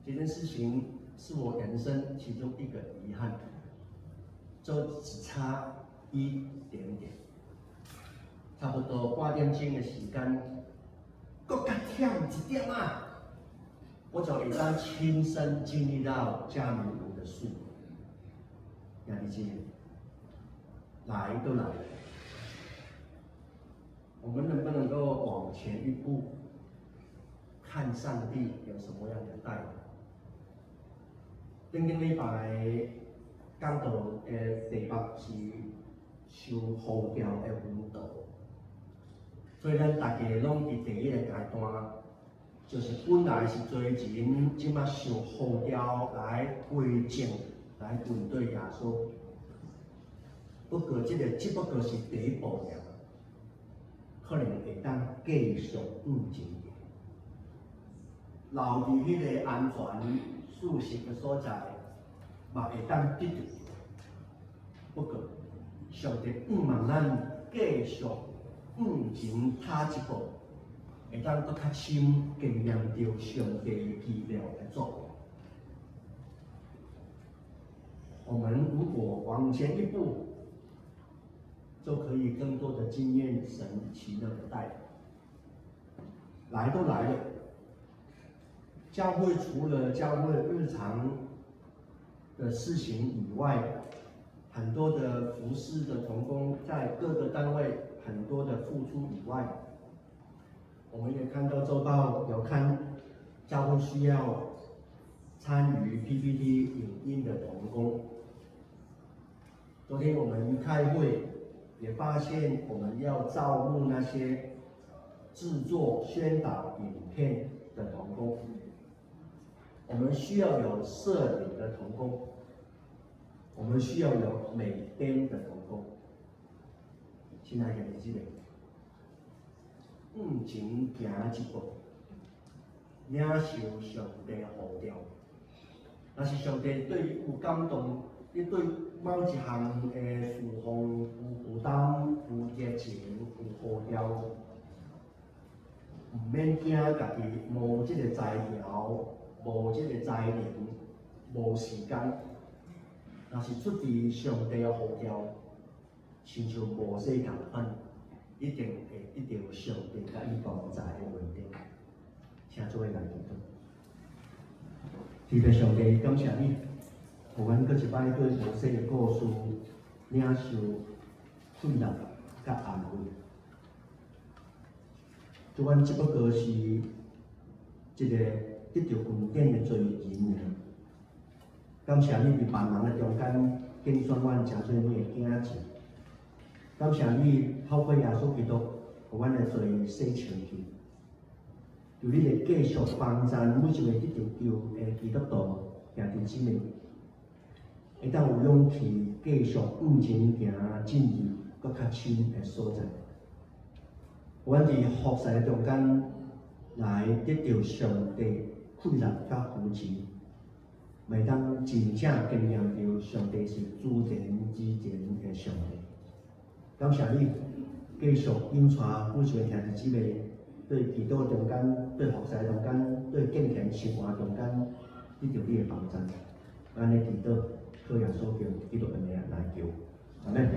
這件事情是我人生其中一個遺憾，就只差一點點，差不多半點鐘的時間，閣較忝一點仔，我就會當親身經歷到嘉明湖的水。兄弟姊妹，來都來了，我們能不能夠往前一步，看上帝有什麼樣的帶領？頂頂禮拜講道的題目是受呼召的門徒。所以咱大家攏佇第一个階段，就是本來是罪人，這馬受呼召來歸正，來跟隨耶穌。不過，這个只不過是第一步爾，可能會當繼續向前行，留佇彼个安全舒適的所在，嘛會當得著。不過，上帝向望咱繼續向前踏一步，會當閣較深經驗著上帝奇妙的作為。我們如果往前一步，就可以更多的經驗神奇妙的帶領。來都來了，教會除了教會日常的事情以外，很多的服事的同工在各個單位很多的付出以外，我們也看到週報有看教會需要參與 PPT 影音的同工。昨天我們開會也發現，我們要招募那些製作宣導影片的同工，我們需要有攝影的同工，我們需要有美編的同工。親愛的弟兄姊妹，向前行一步，領受上帝呼召。若是上帝對你有感動，你對某一項的事奉有負擔、有熱情、有呼召，毋免驚家己無這个才調、無這个才能、無時間。若是出自上帝的呼召，親像摩西仝款，一定會得著上帝佮伊同在的恩典。請做伙來祈禱。天父上帝，感謝你，予阮閣一擺對摩西的故事領受訓練佮安慰。主，阮只不過是一个得著恩典的罪人爾。感謝你佇萬人的中間揀選阮成做你的囝兒。感謝你透過耶穌基督，予阮的罪洗清去。求你會繼續幫贊每一个得著救的基督徒兄弟姊妹，會當有勇氣繼續向前行，進入閣較深的所在。阮佇服侍的中間來得著上帝氣力佮扶持，會當真正經驗著上帝是諸天之前的上帝。感謝你繼續引帶每一个兄弟姊妹對祈禱中間、對服侍中間、對敬虔生活中間得著你的幫助。按呢祈禱，靠耶穌基督的名來求，阿們。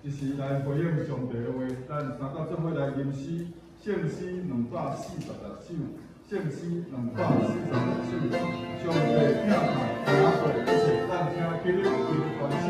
這時來回應上帝的話，咱三甲做伙來吟詩，聖詩246首，聖詩246首，上帝疼愛行過一切，咱請起立攜手。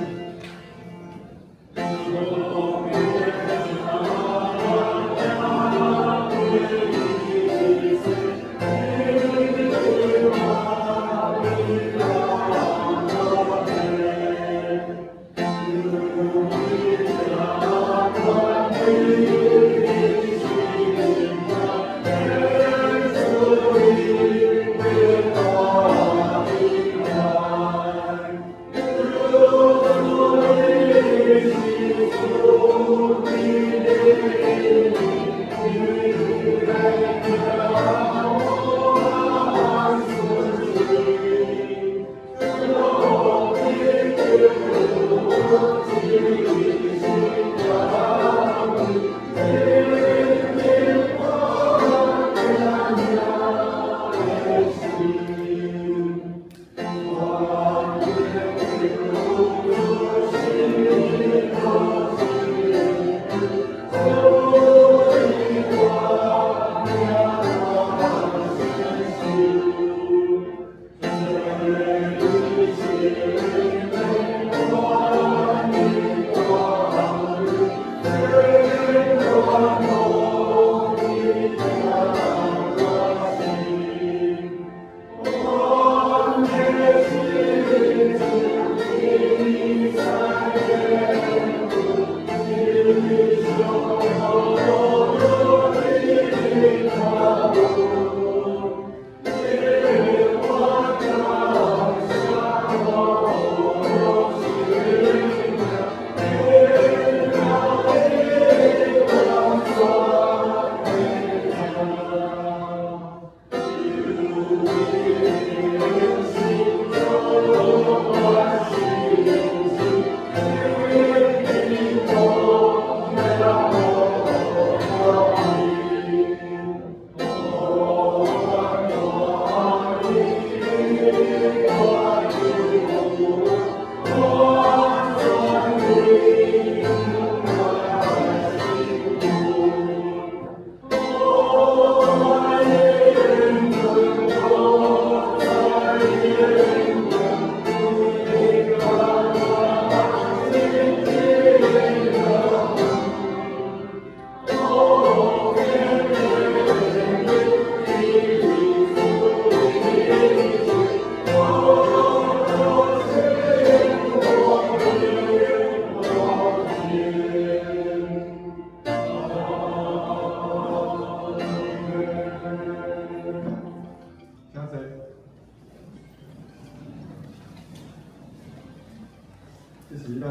這時咱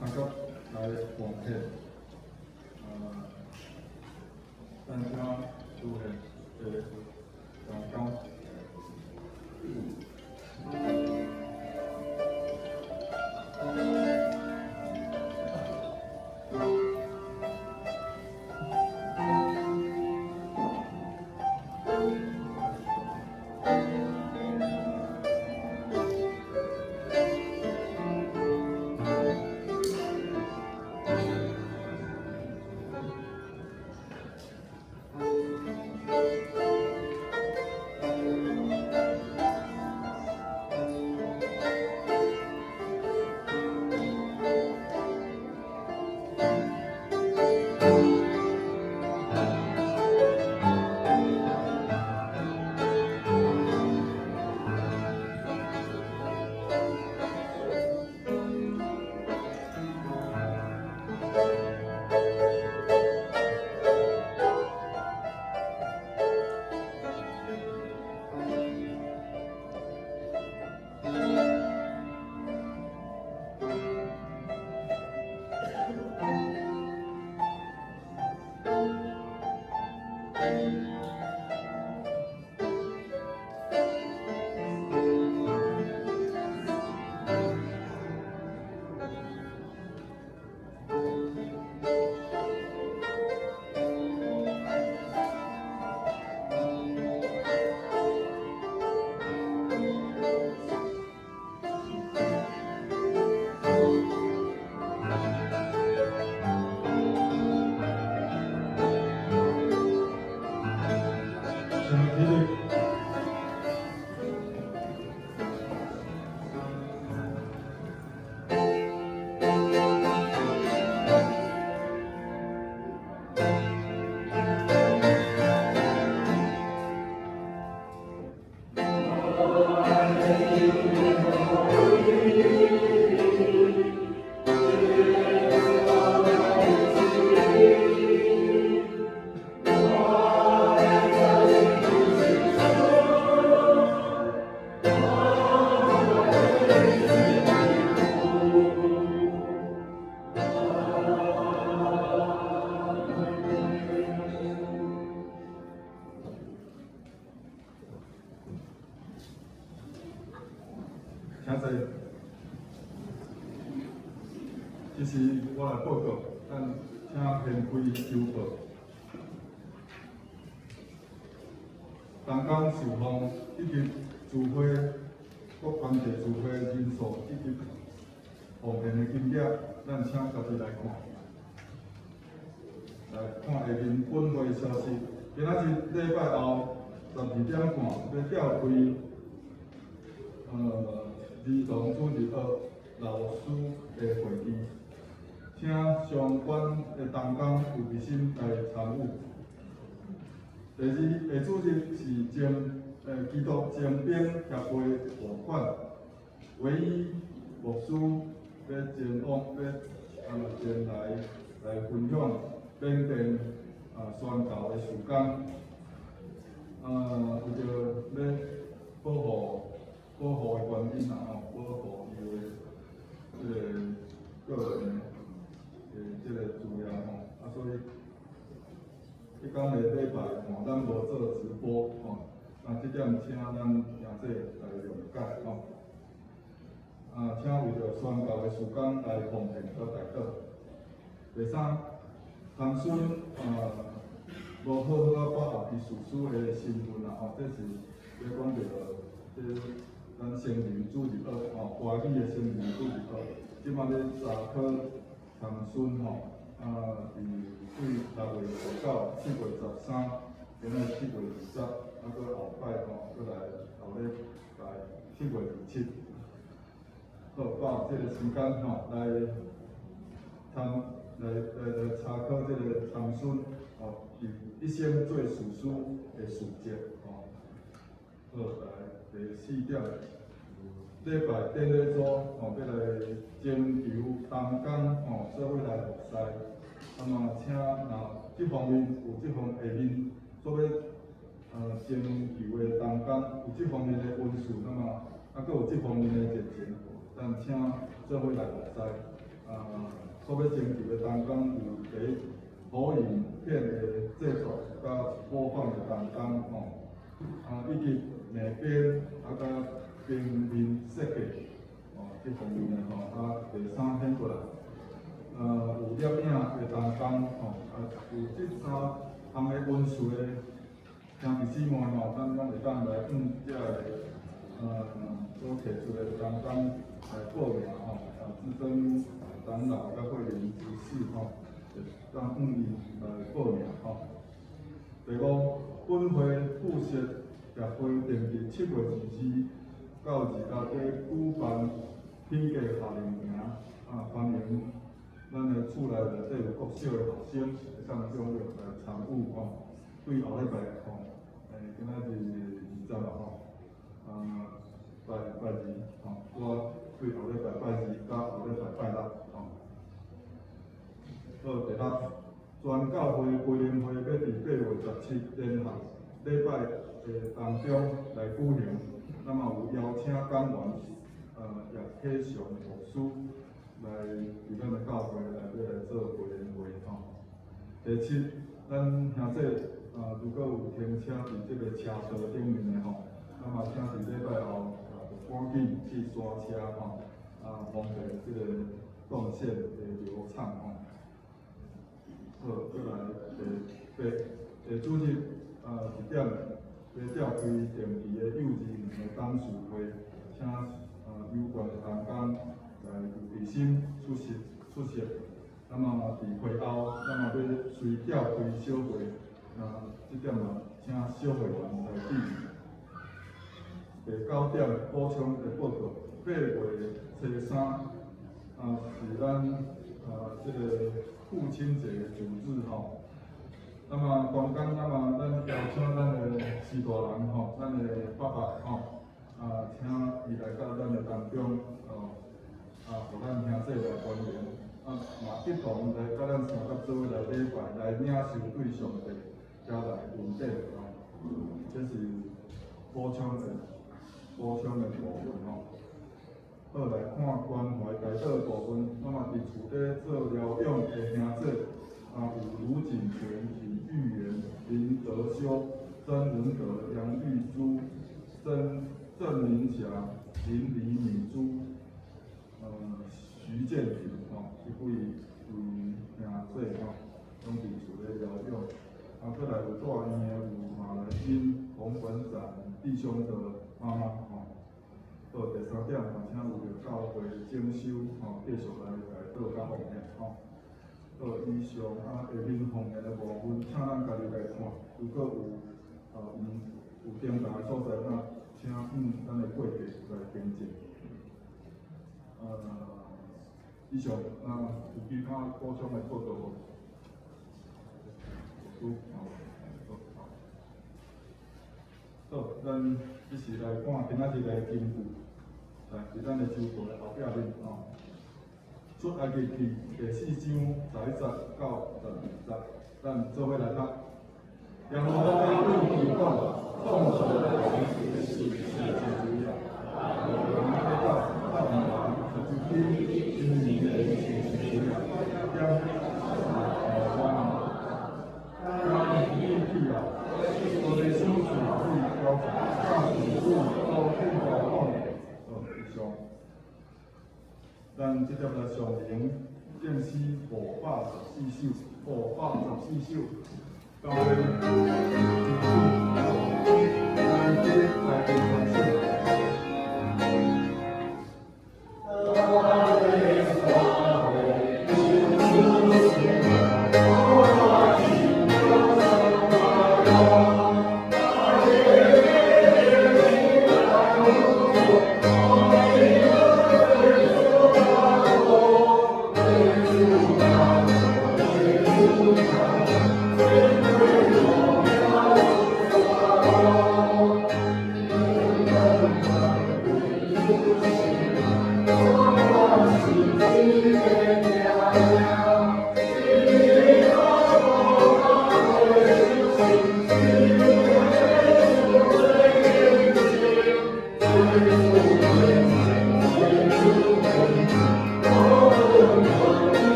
阿甲來奉獻，咱請主任的同工。請起立。請坐。這是我來報告，咱請現開週報。同工受訪以及聚會各團體聚會人數以及奉獻的金額，咱請家己來看。來看下面本會消息。今仔日禮拜後12點半欲召開兒童主日學老師的會議，請相關的同工有熱心來參與。第二個主日是基督精兵協會募款，唯一牧師欲前往欲前來來分享緬甸宣教的事工，為著欲保護的原因啦吼，保護伊的這個個人的這個資料吼，所以彼工的禮拜吼，咱無做直播吼，這點請咱兄弟來諒解吼。請為著宣教的事工來奉獻佮代禱。第三，參孫無好好仔把握伊事師的身份啦吼，這是咧講著這咱成人主日學吼，華語的成人主日學，這擺咧查考參孫吼，佇對6月19、7月13，今仔7月20，閣後擺吼，閣來後禮拜7月27。好，把握這個時間吼，來參來來來查考這個參孫吼，佇一生做事師的事蹟吼。好，來第四點，禮拜典禮組吼，欲來徵求同工吼，做伙來服侍。嘛，請若這方面有這方下面所欲徵求的同工有這方面的恩賜，那麼閣有這方面的熱情，咱請做伙來服侍。啊，所欲徵求的同工有第一，投影片的製作佮播放的同工吼，啊，以及美編啊佮平面設計哦，這方面的吼，啊，第三顯過來，有攝影的同工吼，啊，有這三項的文書的兄弟姊妹吼，咱攏會當來向這个所提出的同工來報名吼，啊，資深長老佮會員執事吼，會當向伊來報名吼。第五，本會附設協會定佇7月22到26舉辦品格夏令營，啊，歡迎咱的厝內內底有國小的學生會當踴躍來參與吼。對後禮拜吼，今仔日20啦吼，啊，拜拜二吼，我對後禮拜拜二佮後禮拜拜六吼。好，第六，全教會培靈會欲佇8月17連續禮拜的當中來舉行，那麼有邀請講員，葉啟祥牧師來佇咱的教會內底來做培靈會吼。第七，咱兄弟啊，如果有停車佇這个車道頂面的吼，那麼請佇禮拜後啊，就趕緊去刷車吼，啊，方便這个動線的流暢吼。好，閣來第八，第主日啊1點欲召開定期的幼稚園的董事會，請有關的同工來有愛心出席出席。那麼佇會後，那麼欲隨召開小會，啊，這點嘛，請小會員來注意。第九點補充的報告，8月初3啊是咱啊這个父親節的主日吼。那麼當天，那麼咱邀請咱的徐大人吼，咱的爸爸吼，啊，請伊來到咱的當中，哦，啊，予咱兄弟來歡迎，啊，嘛一同來佮咱三甲做伙來禮拜，來領受對上帝交來恩典吼。這是補充的部分吼。好，來看關懷代禱部分，那麼佇厝底做療養的兄弟，啊，有盧景全、李玉元、林德修、曾文德、楊玉珠、曾鄭明霞、林李敏珠、徐建平，吼，這幾位兄弟吼，攏佇厝咧療養。啊，閣來有住院的有馬來金、洪本展弟兄的媽媽，吼。好，第三點嘛，請為著教會整修，吼，繼續來代禱佮奉獻，吼。好，以上啊，下面奉獻的部分，請咱家己來看。如果有啊，有相仝的所在，那請向咱的會計來更正。以上啊，有其他補充的報告無？有，好，好，好。好，咱一起來看今仔日的經句，來，佇咱的周報的後壁面吼。出埃及記第四章11節到12節，咱做伙來讀。耶和華對伊講：創造的是是自由啊，人體到萬民十九今年的是自由啊，點是萬民起啊，我的手術對交教主都天國講，好，以上。咱這碟來上靈正詩514首，514首，交予來這來傳授。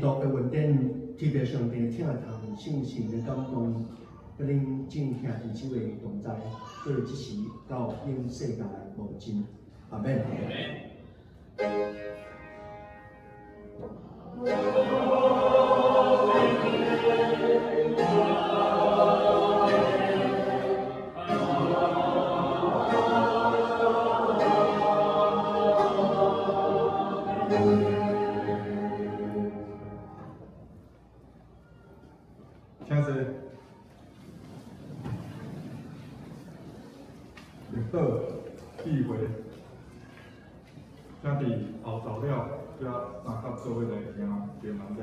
督的恩典，特別上帝疼痛、聖神的感動，佮恁眾兄弟姊妹同在，對這時到永世界無盡。阿們。請坐。綠島聚會，請佇後晝了，才三甲做伙來行平安禮。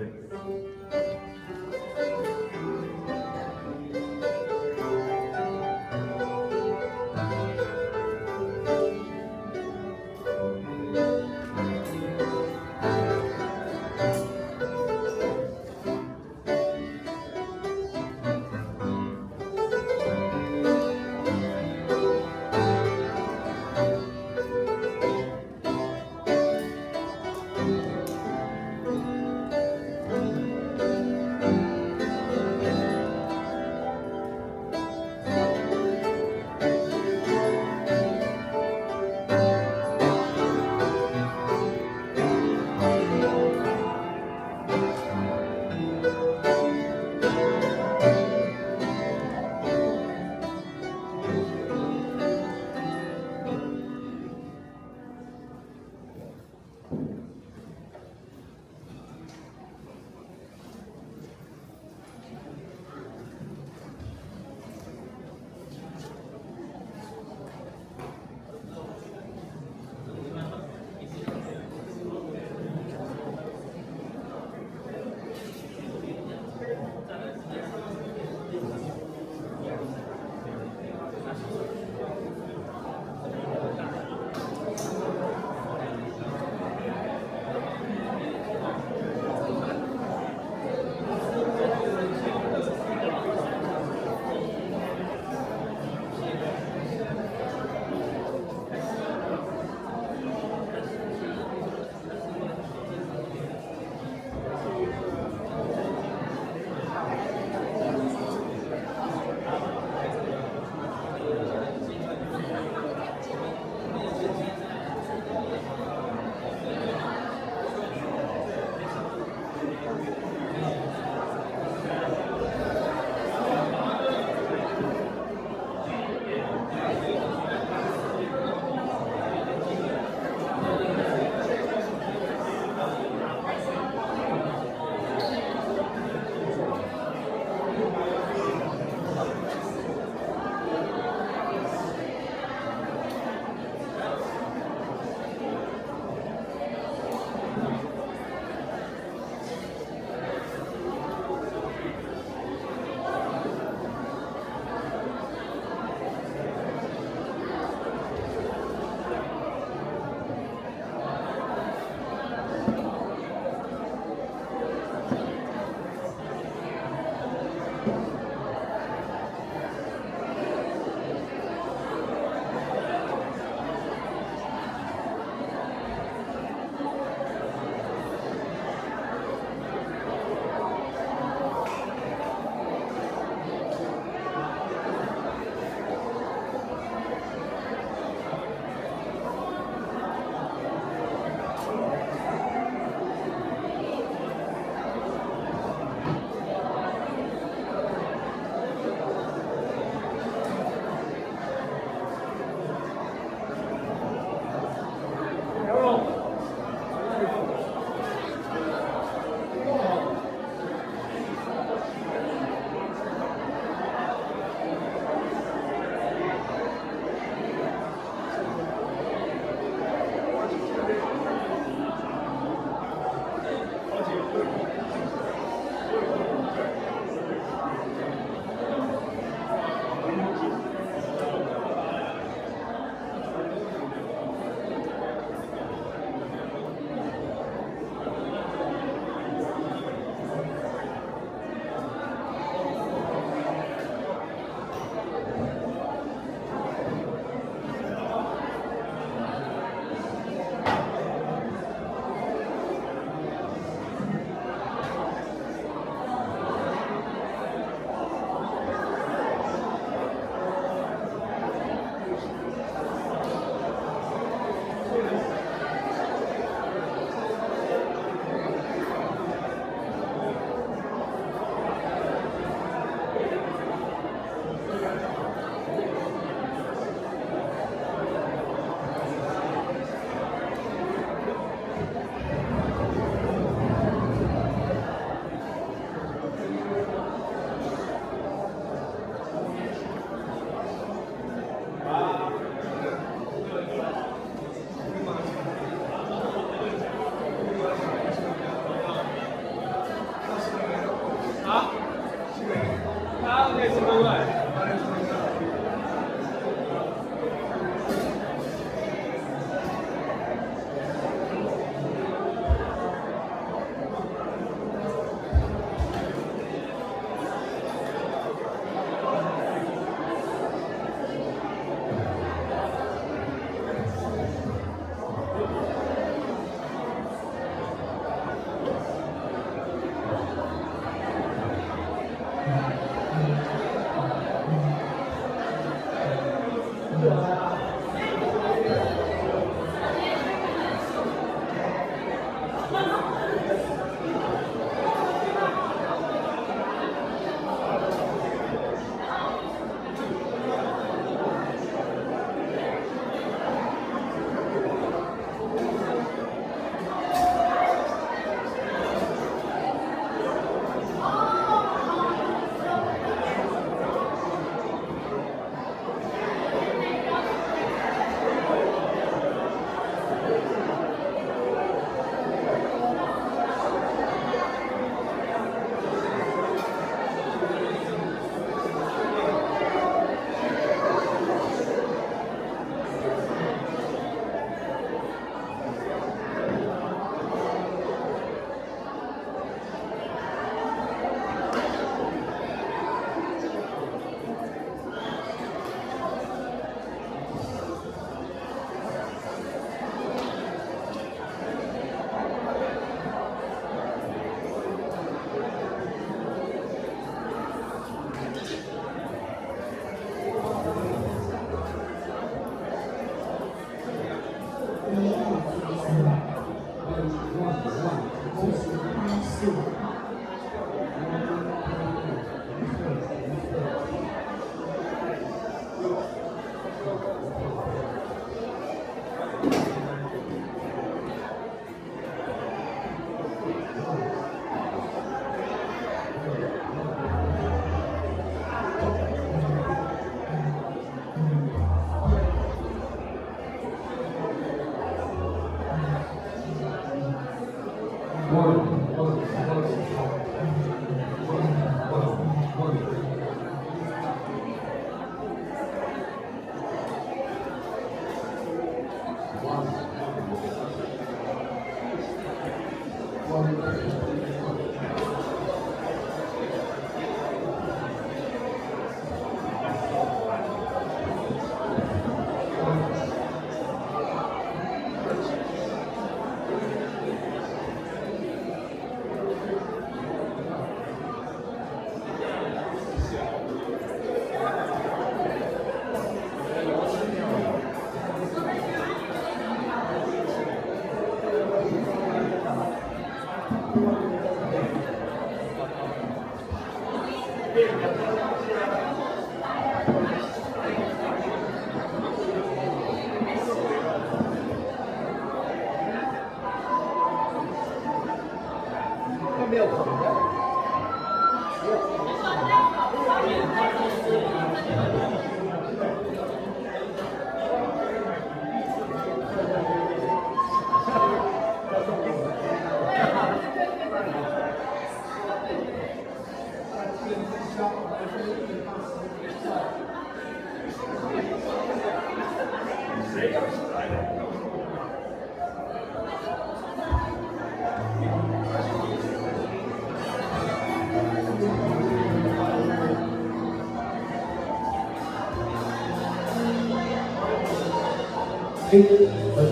哎，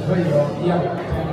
可以哦，一樣。